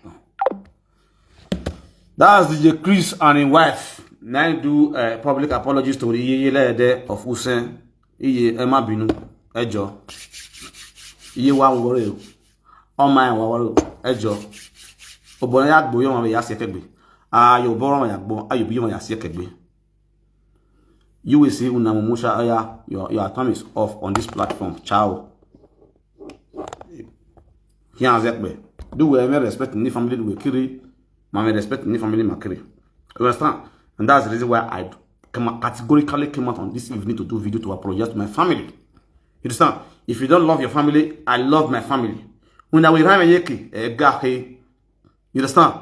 That's D J Chris and his wife. Now do a public apology story. Iye, iye, le de of Usen. Iye, ẹ má bínú. Ẹ jọ̀ọ́. Iye wa ń wọrẹ o. Ọmọ ẹ wà wọrẹ o. Ẹ jọ̀ọ́. Obìnrin yà gbọ́ yóò máa yà sí ẹ̀kẹ́gbẹ́. Ayò bọ́rọ̀ wọn yà gbọ́. Ayò bí yóò máa yà sí ẹ̀kẹ́gbẹ́. You will see Unamu Musha Aya. Your, your time is off on this platform. Ciao. Here as it be. Do we ever respect any family do we carry? My respect any family ma carry. You understand? And that's the reason why I come, categorically came out on this evening to do video to apologize to my family. You understand? If you don't love your family, I love my family. When I will have a yeki, a gahe. You understand?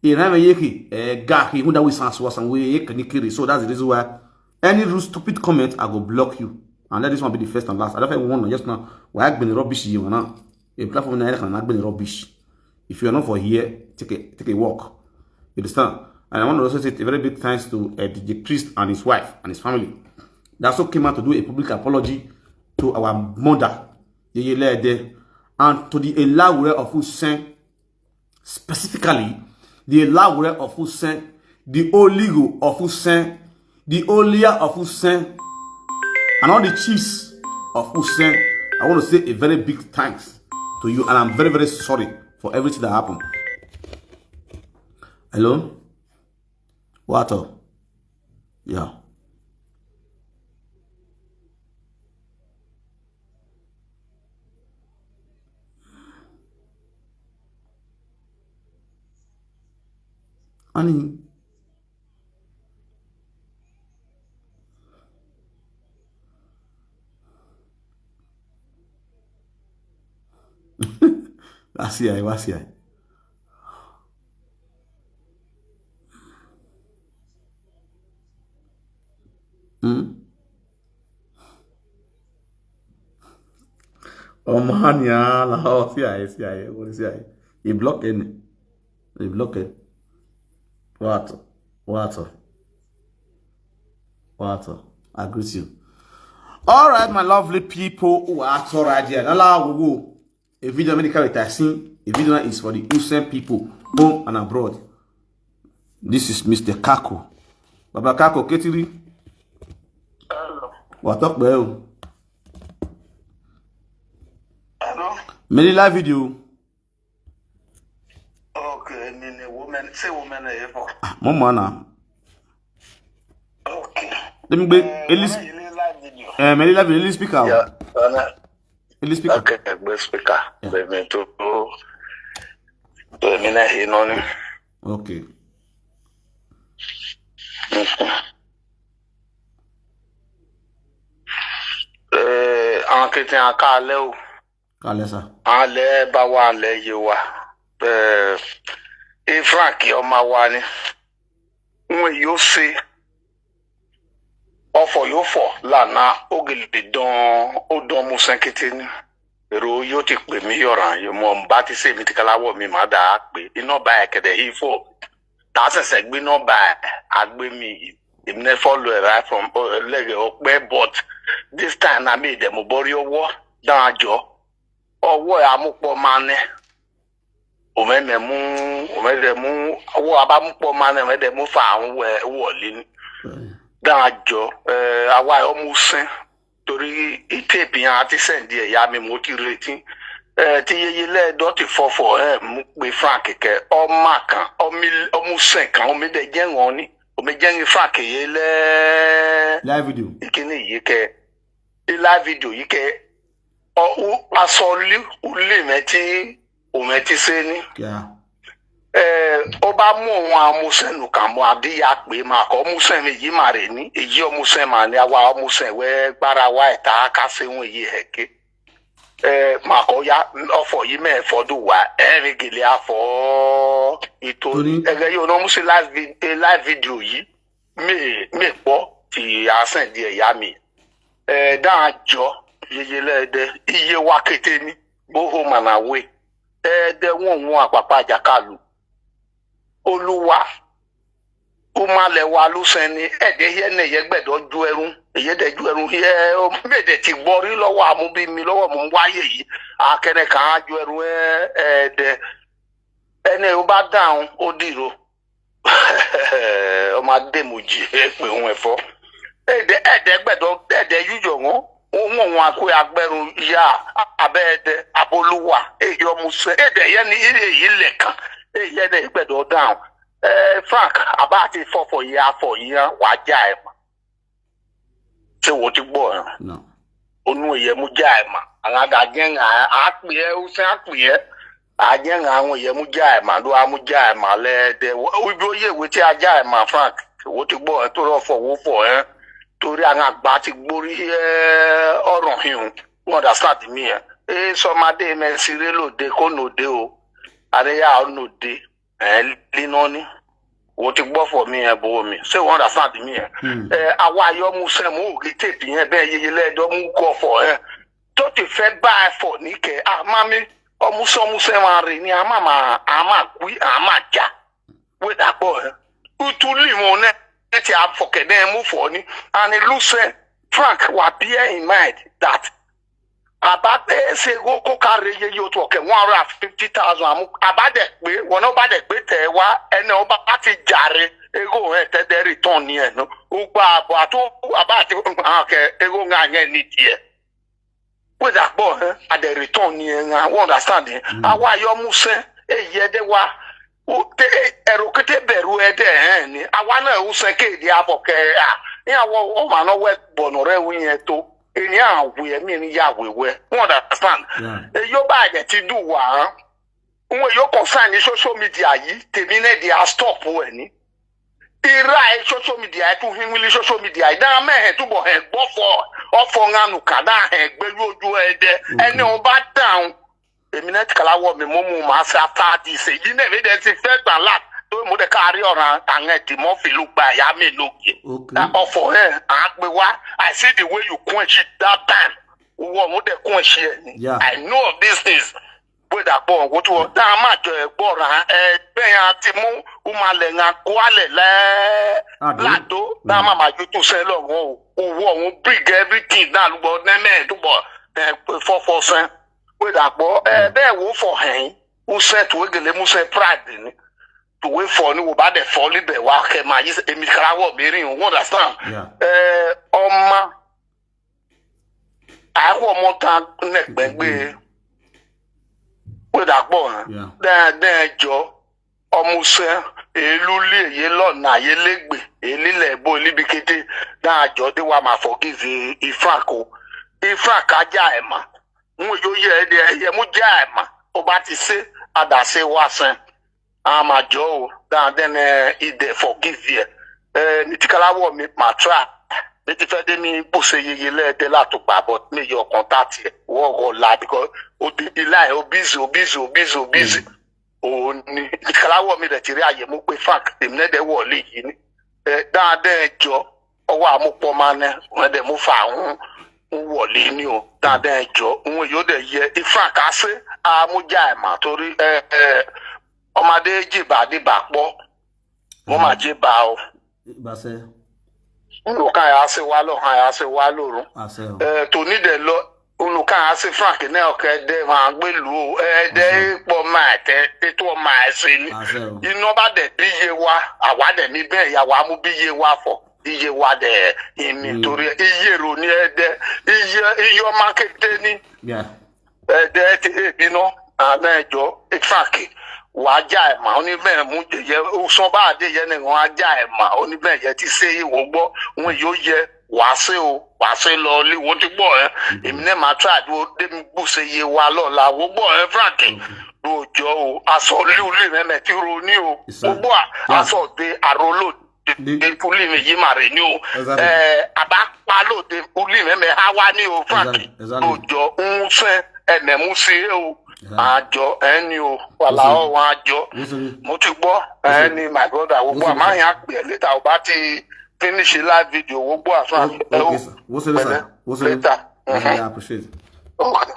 He have a yeki, a gahe. When that we sans was and we yeki nikiri. So that's the reason why any rude stupid comment, I go block you. And let this one be the first and last. I don't even want just now. Why I been rubbish you now? A platform na can I been rubbish. If you are not for here, take a take a walk. You understand? And I want to also say a very big thanks to uh, D J Chris and his wife and his family. They also came out to do a public apology to our mother, Yeye Lede, and to the Elawure of Usen, specifically the Elawure of Usen, the Oligo of Usen, the Olia of Usen, and all the chiefs of Usen. I want to say a very big thanks to you, and I'm very, very sorry for everything that happened. Hello? What up? Yeah. Ani. Wá sí ayé, wá sí ayé. Hmm? Ọmọ ha ni a la ọ sí ayé, sí ayé, wọ́n sí ayé. He block any. He block it. What? What? What? I greet you. All right, my lovely people who are at right here. Nala wo. A video many characters seen. A video is for the Usen people, home and abroad. This is Mister Kako. Baba Kako, Ketiri. Wà á tọ́pẹ́ o. Hello? Many live video. Okay, mi ni woman, say woman ẹ fọ. Mo mọ̀ náà. Okay. Let me gbé Eh, Elis. woman, you need live video. Eh, many live video. Elis speaker. Yeah, uh, Elis speaker. okay, gbé speaker. Yeah. Gbé mi tó. Gbé mi náà yìí náà ni. Okay. Eh, àwọn kìtì àkàlẹ́ o. Kálẹ̀ sà. Alẹ́ bá wà lẹ́ yé wa. Eh, e Frank ọmọ wa ni. Wọ́n yóò ṣe. Ọfọ yóò fọ lànà ògèlè dán ó dán mú sẹ́ńkété ni. Èrò yóò ti pè mí yọ̀ràn yìí mọ̀ n bá ti ṣe mi ti káláwọ̀ mi má dà á pé iná bá ẹ̀ kẹ̀dẹ̀ yìí fò. Tá a ṣẹ̀ṣẹ̀ gbé iná bá ẹ̀ á gbé mi yìí. Èmi náà follow ẹ̀ right from lẹ́gẹ̀ẹ́ ọpẹ́, but this time na mi ìdẹ̀mú bọ́rí ọwọ́ dáhùn àjọ. Ọwọ́ ẹ̀ amúpọ̀ máa nẹ́. Òmẹ́mẹ́ mú, òmẹ́mẹ́ mú, ọwọ́ abámúpọ̀ máa nẹ́, òmẹ́mẹ́ mú fa àwọn wẹ̀ wọ̀lé ni. Dáhùn àjọ, ẹ̀, àwa ẹ̀ ọmú sẹ́n. Torí ìtẹ́ẹ̀pì yẹn àti sẹ́ǹdì ẹ̀yà mi mo ti retí. Ẹ̀, tí yeye lẹ́ẹ̀dọ́ ti fọ́fọ́ ẹ̀ mú pé Frank kẹ, ọmọ kan, ọmú sẹ́n kan, omi dẹ̀ jẹ́ wọn ni. Omi jẹ́ ní Frank yé lẹ́ẹ̀. Live video. Ìkíní yìí kẹ, ilá video yìí kẹ, ọ, u, aṣọ lí, ulé mẹ́tí, òmẹ́tí sẹ́ni. Yeah. Ẹ, ó bá mú òun amúsẹ́nu kà mọ́ àdíyá pé máa kọ́ ọmúsẹ́ mi yìí máa rè ní. Èyí ọmúsẹ́ máa ní àwa ọmúsẹ́ wẹ́ gbára wa ẹ̀ta ká séwọn èyí ẹ̀kẹ́. Ẹ, máa kọ́ ya ọfọ yìí mẹ́ẹ̀ fọ́dún wá ẹ̀rín gèlè àfọ́ ìtò. Torí- Ẹ̀gẹ́ yìí ọ̀nà ọmúsẹ́ live vi-, eh, live video yìí. Mi, mi pọ́ ti àṣẹ díẹ̀ yá mi. Ẹ, dáhùn jọ, yeye lẹ́ẹ̀dẹ́, iye wa kété ní. Gbóhó mànàwé. Ẹ̀ẹ́dẹ́ wọ̀n wọ̀n àpapọ̀ àjàkálù. Olúwa, ó máa lẹ̀ wá lóṣẹ̀ ni, ẹ̀ẹ́dẹ́ yẹ ní ẹ̀yẹ gbẹ̀dọ̀ ju ẹrú, ẹ̀yẹ dẹ̀ ju ẹrú, yẹ, ó mèdè ti gbọ́ rí lọ́wọ́ àmúbí mi lọ́wọ́ mò ń wáyé yìí, akẹ́nẹ̀ kan á ju ẹrú, ẹ, ẹ̀ẹ́dẹ́, ẹni ó bá dáhùn, ó dìrò. Ọmọ adémojì, ẹ pè òun ẹ̀fọ́. Ẹ̀ẹ́dẹ́, ẹ̀ẹ́dẹ́ gbẹ̀dọ̀, ẹ̀ẹ́dẹ́ yújọ wọn, òun òun àkó agbẹ́rù ya, abẹ́ẹ̀dẹ́, abolúwa, èyí ọmọ sẹ́, ẹ̀ẹ́dẹ́ yẹn ni ilé yìí lẹ̀ kan, èyí ẹ̀ẹ́dẹ́ gbẹ̀dọ̀ dáhùn. Ẹ, Frank, àbá àti fọfọ yìí, afọ yìí, wà á já ẹ̀ mọ́. Ṣé wo ti gbọ́ ẹ̀? No. Onú ẹ̀yẹ mú já ẹ̀ mọ́. Àwọn àdàjẹ́ ń àpè ẹ́, ó sẹ́ àpè ẹ́. Àjẹ́ ń àwọn ẹ̀yẹ mú já ẹ̀ mọ́, ló wá mú já ẹ̀ mọ́ lẹ́ẹ̀dẹ́. Ibi ó yẹ ìwé tí a já ẹ̀ mọ́, Frank, wo ti gbọ́ ẹ̀ tó rọ̀ fọ̀ wó fọ̀ ẹ́. Torí àwọn àgbà ti gbórí ẹ́ ọ̀rọ̀ hìhùn. You understand me ẹ̀? Ẹ sọmadé mẹ́ síré lòde kó nòde o. Àríyá ọ̀ nòde. Ẹ̀ líná ní. Wo ti gbọ́ fọ̀ mi ẹ̀ bọ̀ mi. Ṣé you understand me ẹ̀? Hmm. Ẹ, àwa ayọ́ mú sẹ́mu ògì tèpì yẹn bẹ́ẹ̀ yeye lẹ́ẹ̀dọ́ mú kọ́ fọ̀ ẹ̀. Tó ti fẹ́ bá ẹ fọ̀ ní kẹ́, à, má mi, ọmúsẹ́ ọmúsẹ́ máa rìn ní, a máa máa, a máa kú, a máa jà. Wé dàgbọ́ ẹ̀. Utu lì wọn náà, ẹ ti àfọ̀kẹ́ náà mú fọ̀ ní. And lùsẹ̀, Frank, wà bear in mind that àbá pé ṣe kó, kó ká re yeye o tó ọ̀kẹ́ one hundred and fifty thousand àmú. Àbá dẹ̀ pé, wọn náà bá dẹ̀ pé tẹ̀ wá, ẹni ọba bá ti jàre, ego ẹ̀ tẹ́tẹ́ return ni ẹ̀ nù. Ó gba àbọ̀ àtó, àbá àti, àwọn kẹ, ego ńlá yẹn ní tiẹ̀. Wé dàgbọ́ ẹ̀, àdẹ̀ return ni ẹ̀ ńlá, wọ́n understand ẹ̀. Àwa yọ mú sẹ́, èyí ẹ̀ dẹ́ wa. Ó tẹ, ẹ, ẹ̀rọ kété bẹ̀rù ẹ̀ dẹ́ ẹ̀ ni. Àwa náà ó sẹ́ kéde àbọ̀ kẹ́ ẹ̀ à. Ní àwọn ọmọ àná wẹ̀ bọ̀nù rẹ̀ wí yẹn tó. Èyí àwẹ̀ ẹ̀ mí ni yà wẹ̀ wẹ̀. Wọ́n understand. Yeah. Èyí ó bá ẹ̀ ti dùn wá. Wọ́n yóò concern ní social media yìí. Tèmi náà di a stop ẹ̀ ni. Ira ẹ̀ social media ẹ̀ tún hin wílí social media yìí. Dáhà mẹ́hẹ̀ túbọ̀ hẹ̀ gbọ́ fọ. Ọ̀fọ̀ ńlá nù kà dáhà hẹ̀ gbé lójú ẹ̀ dẹ́. Ẹni wọn bá dáhùn. Èmi náà ti kàlá wọ mi, mo mú màá ṣe after this. Èyí náà mi dẹ̀ ti fẹ́ gbà lá. Tó mo dẹ̀ ká rí ọ̀ràn àwọn ẹ̀dìmọ́ fi ló gba ìyá mi lókè. Okay. Ọ̀fọ̀ ẹ̀ à ń pè wá. I see the way you quench it that time. Wọ́n mo dẹ̀ quench ẹ̀ ni. Yeah. I know of these things. Bó dà pọ̀, wọ́n tún wọ́n dá a máa jọ ẹ̀ gbọ́ ra ẹ bẹ́ẹ̀ yẹn àti mú Umalẹ̀ ńlá kó alẹ̀ lẹ́ Àdó. làdó. Dá a máa máa yóò tún sẹ́ lọ́wọ́ o. Owó ọ̀hún big everything náà ló gbọ́ nẹ́mẹ̀ tó bọ̀ ẹ̀ fọ́fọ́ sẹ́. Bó dà pọ̀ ẹ bẹ́ẹ̀ wò fọ̀ hẹ́yìn. Ó sẹ́ tó gèlè mú sẹ́ pride ni. Tòwé fọ̀ ni wò bá dẹ̀ fọ́ níbẹ̀ wá kẹ́ máa yí èmi kára wọ̀ mí rìn, you understand? Yeah. Ẹ ọmọ Àìkú ọmọ kan nẹ̀gbẹ́gbẹ́ pé dàpọ̀ hàn. Then, then, jọ, ọmọ sẹ́, èlú lé, èyí lọ́nà, èyí lẹ́gbẹ̀ẹ́, èyí lílẹ̀ bó, èyí bí kété. Then, jọ, they wa máa forgive Ifrank o. Ifrank ajá ẹ̀ mà. N ò yóò yẹ ẹ̀ dẹ̀, ẹ̀ mú já ẹ̀ mà. Ó bá ti ṣe, àdàṣe wá sẹ́n. A máa jọ o, then, then, eh, he dey forgive you. Eh, mi ti kala wọ mi ma try. Mi ti fẹ́ dé mi bó ṣe yeye lẹ́ẹ̀dẹ́ látùpà, but mi yọ contact ẹ̀. Wọ́n rọ̀ la because ó dé di line, ó busy, ó busy, ó busy, ó busy. Ó ní, mi ti kala wọ mi rẹ̀ ti rí àyè mú pé Frank, èmi náà dẹ̀ wọ̀ lé yìí ni. Eh, then, then, jọ, ọwọ́ àmúpọ̀ máa nẹ, wọ́n dẹ̀ mú fa àwọn ń wọlé ní o. Then, then, jọ, òun yóò dẹ̀ yẹ Ifrank á ṣe, á mú já ẹ̀ mà torí, eh, eh, ọmọdé jìbà dìbà pọ̀, wọ́n máa jẹ́ bá o. Ìbáṣẹ́. Nínú kan yà á ṣe wá lọ́hàn, yà á ṣe wá lóru. Àṣẹ o. Eh, tòní dẹ̀ lọ, nínú kan yà á ṣe Frank náà ọ̀kẹ́ dẹ̀ máa gbé lù ú. Ẹ dẹ́ pọ̀ máa tẹ́, tètò ọmọ ẹ̀ ṣe ni. Àṣẹ o. Iná bá dẹ̀ bí yé wa, àwa dẹ̀ ní bẹ́ẹ̀ yà wá mú bí yé wa fọ̀. Iye wa dẹ̀ ìmì torí iye rò ní ẹ dẹ́, iye, iye ọmọ kété ní. Yeah. Ẹ dẹ́ ti èbí náà, àná ẹjọ́, Frank, wà á já ẹ̀ mà, ó ní bẹ́ẹ̀ mú yẹ, ó sọ bá àdé yẹn ni wọ́n á já ẹ̀ mà, ó ní bẹ́ẹ̀ yẹ ti ṣe ìwọ gbọ́, wọn yóò yẹ, wà á ṣe o, wà á ṣe lọ ilé, wọ́n ti gbọ́ ẹ, èmi náà máa try àdúró débi bó ṣe yé wa lọ́la, wọ́n gbọ́ ẹ, Frank, lóòjọ́ o, aṣọ líle mẹ́mẹ́ ti ro ní o, Yes, sir. Wọ́n gbọ́ Yeah. aṣọ de àrólò de puli mi yìí mà rè ní o, Exactly. ẹ, àbá pa lóde puli mẹ́mẹ́ á wá ní o, Frank, Exactly, exactly. lóòjọ́ ń fẹ́ ẹ̀mẹ̀mú sí o, Exactly. àjọ ẹni o, wàhálà What's up? ọ̀hún àjọ, What's up? mo ti gbọ́ What's up? ẹni, my brother, gbogbo What's up? àmọ́ yẹn á pè é later, ó bá ti finish live video, gbogbo àfáà Okay, ẹ o, okay, sir. What's up, sir? pẹ̀lẹ́, What's up? later. What's up? I appreciate it. Okay.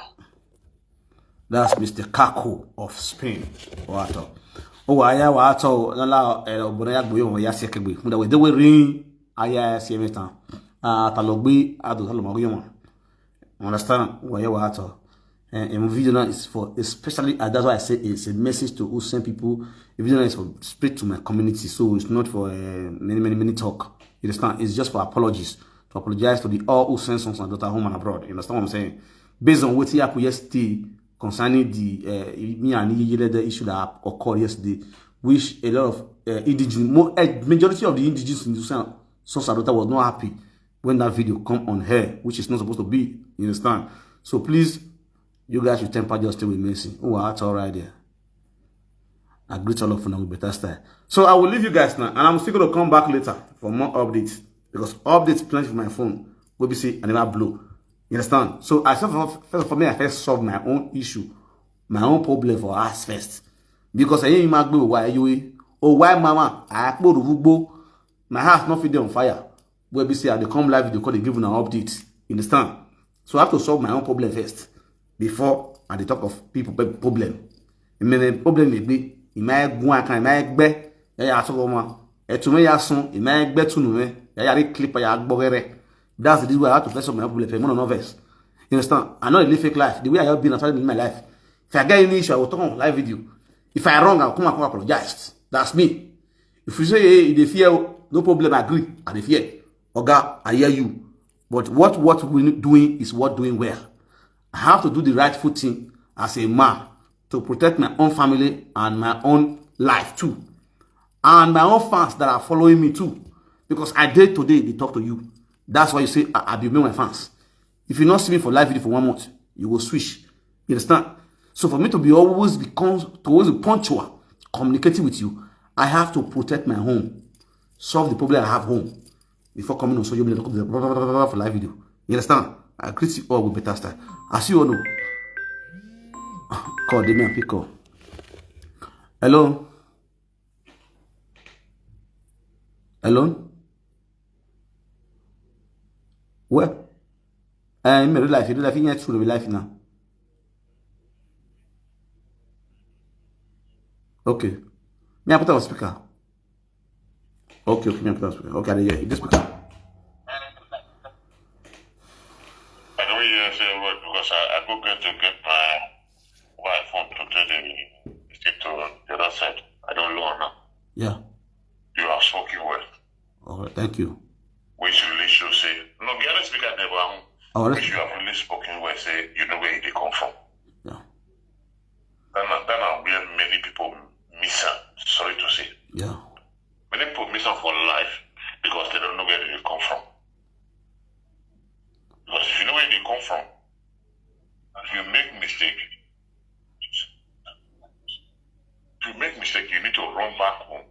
That's Mister Kako of Spain. Wato. Oh, aya wato, lala, eh, obona ya gboyo, ya sekegbe. Muda we, they were ring, aya, siemeta. Ah, talogbe, ado, talo magoyo. Understand? Waya wato. And, and video now is for, especially, uh, that's why I say it's a message to Usen people. The video now is for, spread to my community, so it's not for, uh, many, many, many talk. You understand? It's just for apologies. To apologize to the all Usen sons and daughters home and abroad. You understand what I'm saying? Based on what happened yesterday concerning the, uh, me and Iyele, the issue that occurred yesterday, which a lot of, uh, indigenous, mo-, uh, majority of the indigenous in Usen sons and daughters was not happy when that video come on air, which is not supposed to be. You understand? So please, you guys should temper justice with mercy. Oh, that's all right there. I greet all of you now with better style. So I will leave you guys now, and I'm still gonna come back later for more updates, because updates plenty for my phone. Go be see, I never blow. You understand? So I said, for, first for me, I first solve my own issue, my own problem for us first. Because I ain't my go why you, oh, why mama, I put the my house not fit dey on fire. Wey be say I dey come live, dey call, dey give una update. You understand? So I have to solve my own problem first before I dey talk of people pe-, problem. Mene problem dey be. Ima egun akan, ima egbe. Ya ya so ma. Etume ya sun, ima egbe tunu me. Ya ya ri clip ya gbogere. That's the reason why I have to first solve my own problem first. Mo no vex. You understand? I no dey live fake life. The way I have been, I started in my life. If I get any issue, I will talk on live video. If I wrong, I'll come and come apologize. That's me. If you say, "Hey, you dey fear," no problem, I agree. I dey fear. Oga, I hear you. But what, what we doing is what doing well. I have to do the rightful thing as a man to protect my own family and my own life too. And my own fans that are following me too. Because I did today, they talk to you. That's why you say, "I, I be my fans." If you not see me for live video for one month, you will switch. You understand? So for me to be always be con-, to always be punctual, communicating with you, I have to protect my home, solve the problem I have home before coming on social media for live video. You understand? I greet you all with better style. As you all know, call, they may pick up. Hello? Hello? Well, uh, in real life, in real life, in real life now. Okay. Me, I put on speaker. Okay, okay, me, I put on speaker. Okay, I dey hear you. This speaker. I don't hear say a word because I, I go get to get my wife phone to tell them stick to the other side. I don't know now. Yeah. You have spoken well. All right, thank you. Which really show say, no, the other speaker never. All right. Which you have really spoken say you know where you dey come from. Yeah. That na that na where many people miss am. Sorry to say. Yeah. Many people miss am for life because they don't know where they come from. Because if you know where they come from, if you make mistake, if you make mistake, you need to run back home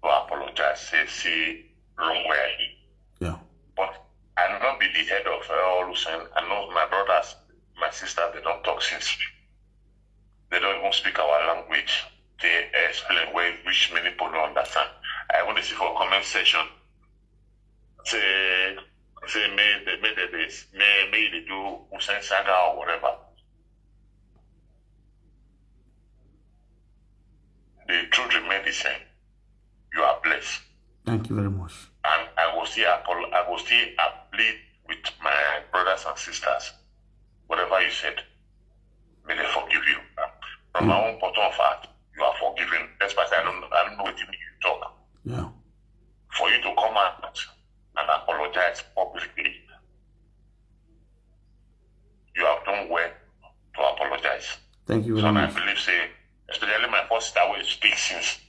to apologize. Say, see, wrong where I did. Yeah. But I not be the head of all Hussein. I know my brothers, my sisters, they don't talk since. They don't even speak our language. They explain where which many people don't understand. I want to see for comment section. Say, say, may they, may they, they, may, may they do Hussein saga or whatever. The truth remain the same. You are blessed. Thank you very much. And I will still apol- I will still plead with my brothers and sisters. Whatever you said, may they forgive you. From my own bottom of heart, you are forgiven. Despite I don't I don't know what you talk. Yeah. For you to come out and apologize publicly, you have done well to apologize. Thank you very So I much. Believe say, especially my first sister wey speak since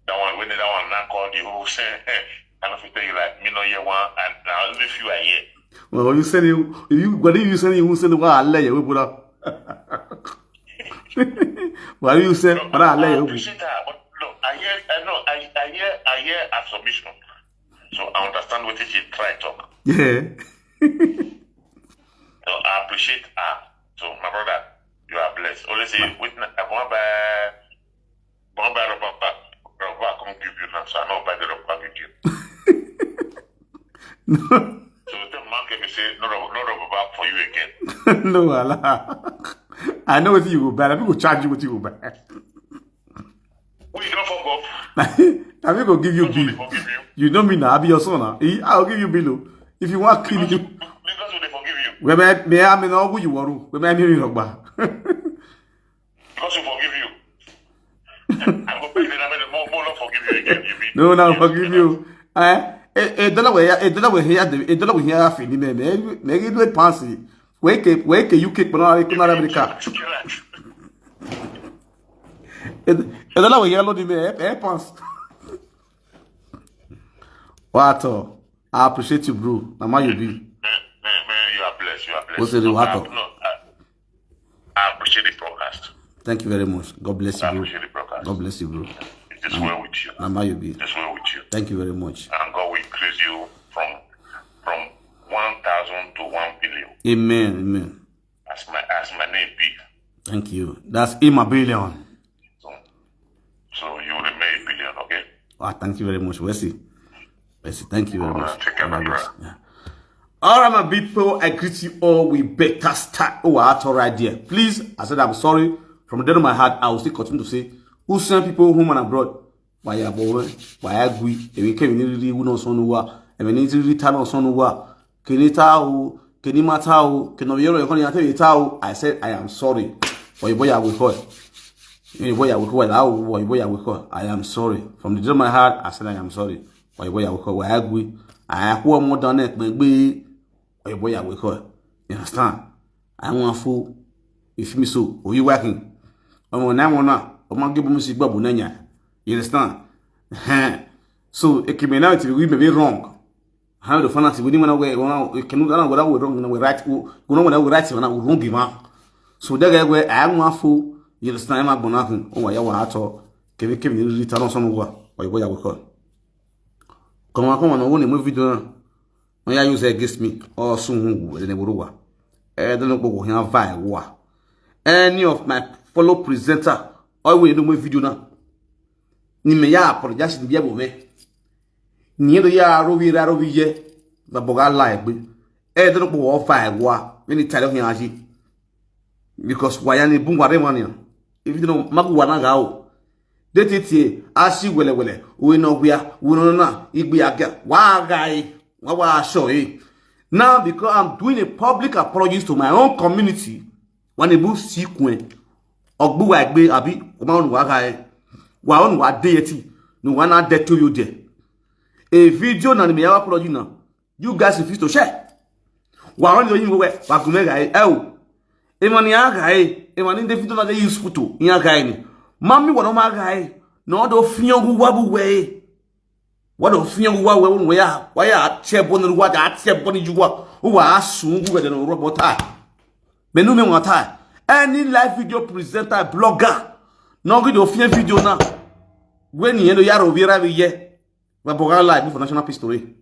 that one when that one now called the whole say, hey, I don't feel tell you like me no hear one and now only few I hear. Well, you send you, you what do you send you send what I let you put up. What do you send? No, What I let I you? Appreciate her, but no, I hear I know I, I hear I hear her submission. So I understand what she try talk. Yeah. So I appreciate her. So my brother, you are blessed. Always say, witness, I want buy, want buy rubber back. Rubber come give you now, so I know buy the rubber give you. No. So the man can say, no rubber, no rubber back for you again. No, Allah. I know what you go buy. People charge you what you go buy. We don't fuck up. I will go give you Because we bill. Forgive you. You know me now. I'll be your son now. I will give you bill. Oh. If you want kill you. Because we forgive you. Where may may I mean all you want. Where may I mean rubber. Because we forgive you. I go pay the number more more not forgive you again. You be No, no, you forgive you. Eh? Eh, eh, dollar we, eh, dollar we here, eh, dollar we here, I feel me, me, me, me, me, pass it. Wake up, wake up, U K, but I come out America. Eh, eh, dollar we here, Lord, me, eh, eh, pass. What? Uh, I appreciate you, bro. Now, my you be. Man, man, man, you are blessed. You are blessed. What's the No, what? I, no, I, I appreciate the broadcast. Thank you very much. God bless you, I bro. Appreciate the broadcast. God bless you, bro. It is Am- well with you. Am I you be? It is well with you. Thank you very much. And God will increase you from from one thousand to one billion. Amen. Amen. As my as my name be. Thank you. That's in my billion. So, so you remain a billion, okay? Wow, thank you very much, Wesley. Wesley, thank you very All much. Right, take care, my brother. Yeah. All right, my people, I greet you all with better start. Oh, I had to right there. Please, I said I'm sorry. From the depth of my heart, I will still continue to say, who send people home and abroad? Why are boy? Why are we? If we came in, we know son who are. If we need to return on son who are. Kenita o, Kenimata o, Kenoviyoro, Ekoni, Atevita o. I said, I am sorry. Oyibo ya we call. Oyibo ya we call. Oyibo ya we call. I am sorry. From the depth of my heart, I said, I am sorry. Oyibo ya we call. Why are we? I have one more than it, maybe. Oyibo ya we call. You understand? I want fool. If me so, are you working? I'm on that one now. I'm gonna give me see babu nanya. You understand? So, it can be now, it will be wrong. How the fanatic we didn't wanna wear one can I go that way wrong, we right we don't wanna we right when I wrong him out. So that guy where I am one fool, you understand my bonakin, oh ya wa ato, kebe kebe ni rita no some wa, or you boy I will call. Come on, come on, I won't move video. No ya use against me, or soon who will never wa. Eh, don't go here, vi wa. Any of my fellow presenter, I will do my video now. Ni me ya apologize ni biabo me. Ni do ya robi ra robi ye. Ba boga la egbe. E do po wo fa egwa. Me ni tale hin aji. Because wa ya ni bun wa re mania. If you know magu wa na ga o. De tete asi wele wele. We no gwa. We no na. Igbe aga. Wa ga e. Wa wa so e. Now because I'm doing a public apology to my own community. Wa ni bu si kun e. Ogbu wa egbe abi. Ko ma onu wa ga e. Wa onu wa de yeti. No wa na de to you there. A video na ni me apology na. You guys refuse to share. Wa wan do yin we, wa gume ga e. E o. E ma ni aga e. E ma ni de video na dey useful to. Yin aga e ni. Mami wa no ma ga e. No do fiyan gu wa bu we. Wa do fiyan gu wa we, we ya. Wa ya che bo ni wa da che bo ni ju wa. U wa sun gu ga de no ro bo ta. Me nu me wa ta. Any live video presenter, blogger. No gi do fiyan video na. We ni yen do ya ro vi ra vi ye. Wa bo ga live for national peace story.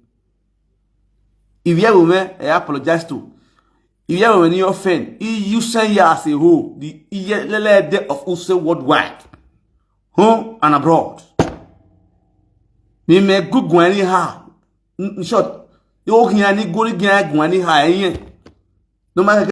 If you ever me, I apologize to. If you ever when you offend, you send ya as a whole. The iye lele day of Use worldwide, home and abroad. Ni me good go anyhow. In in short, you can any go again go anyhow. Eh? No matter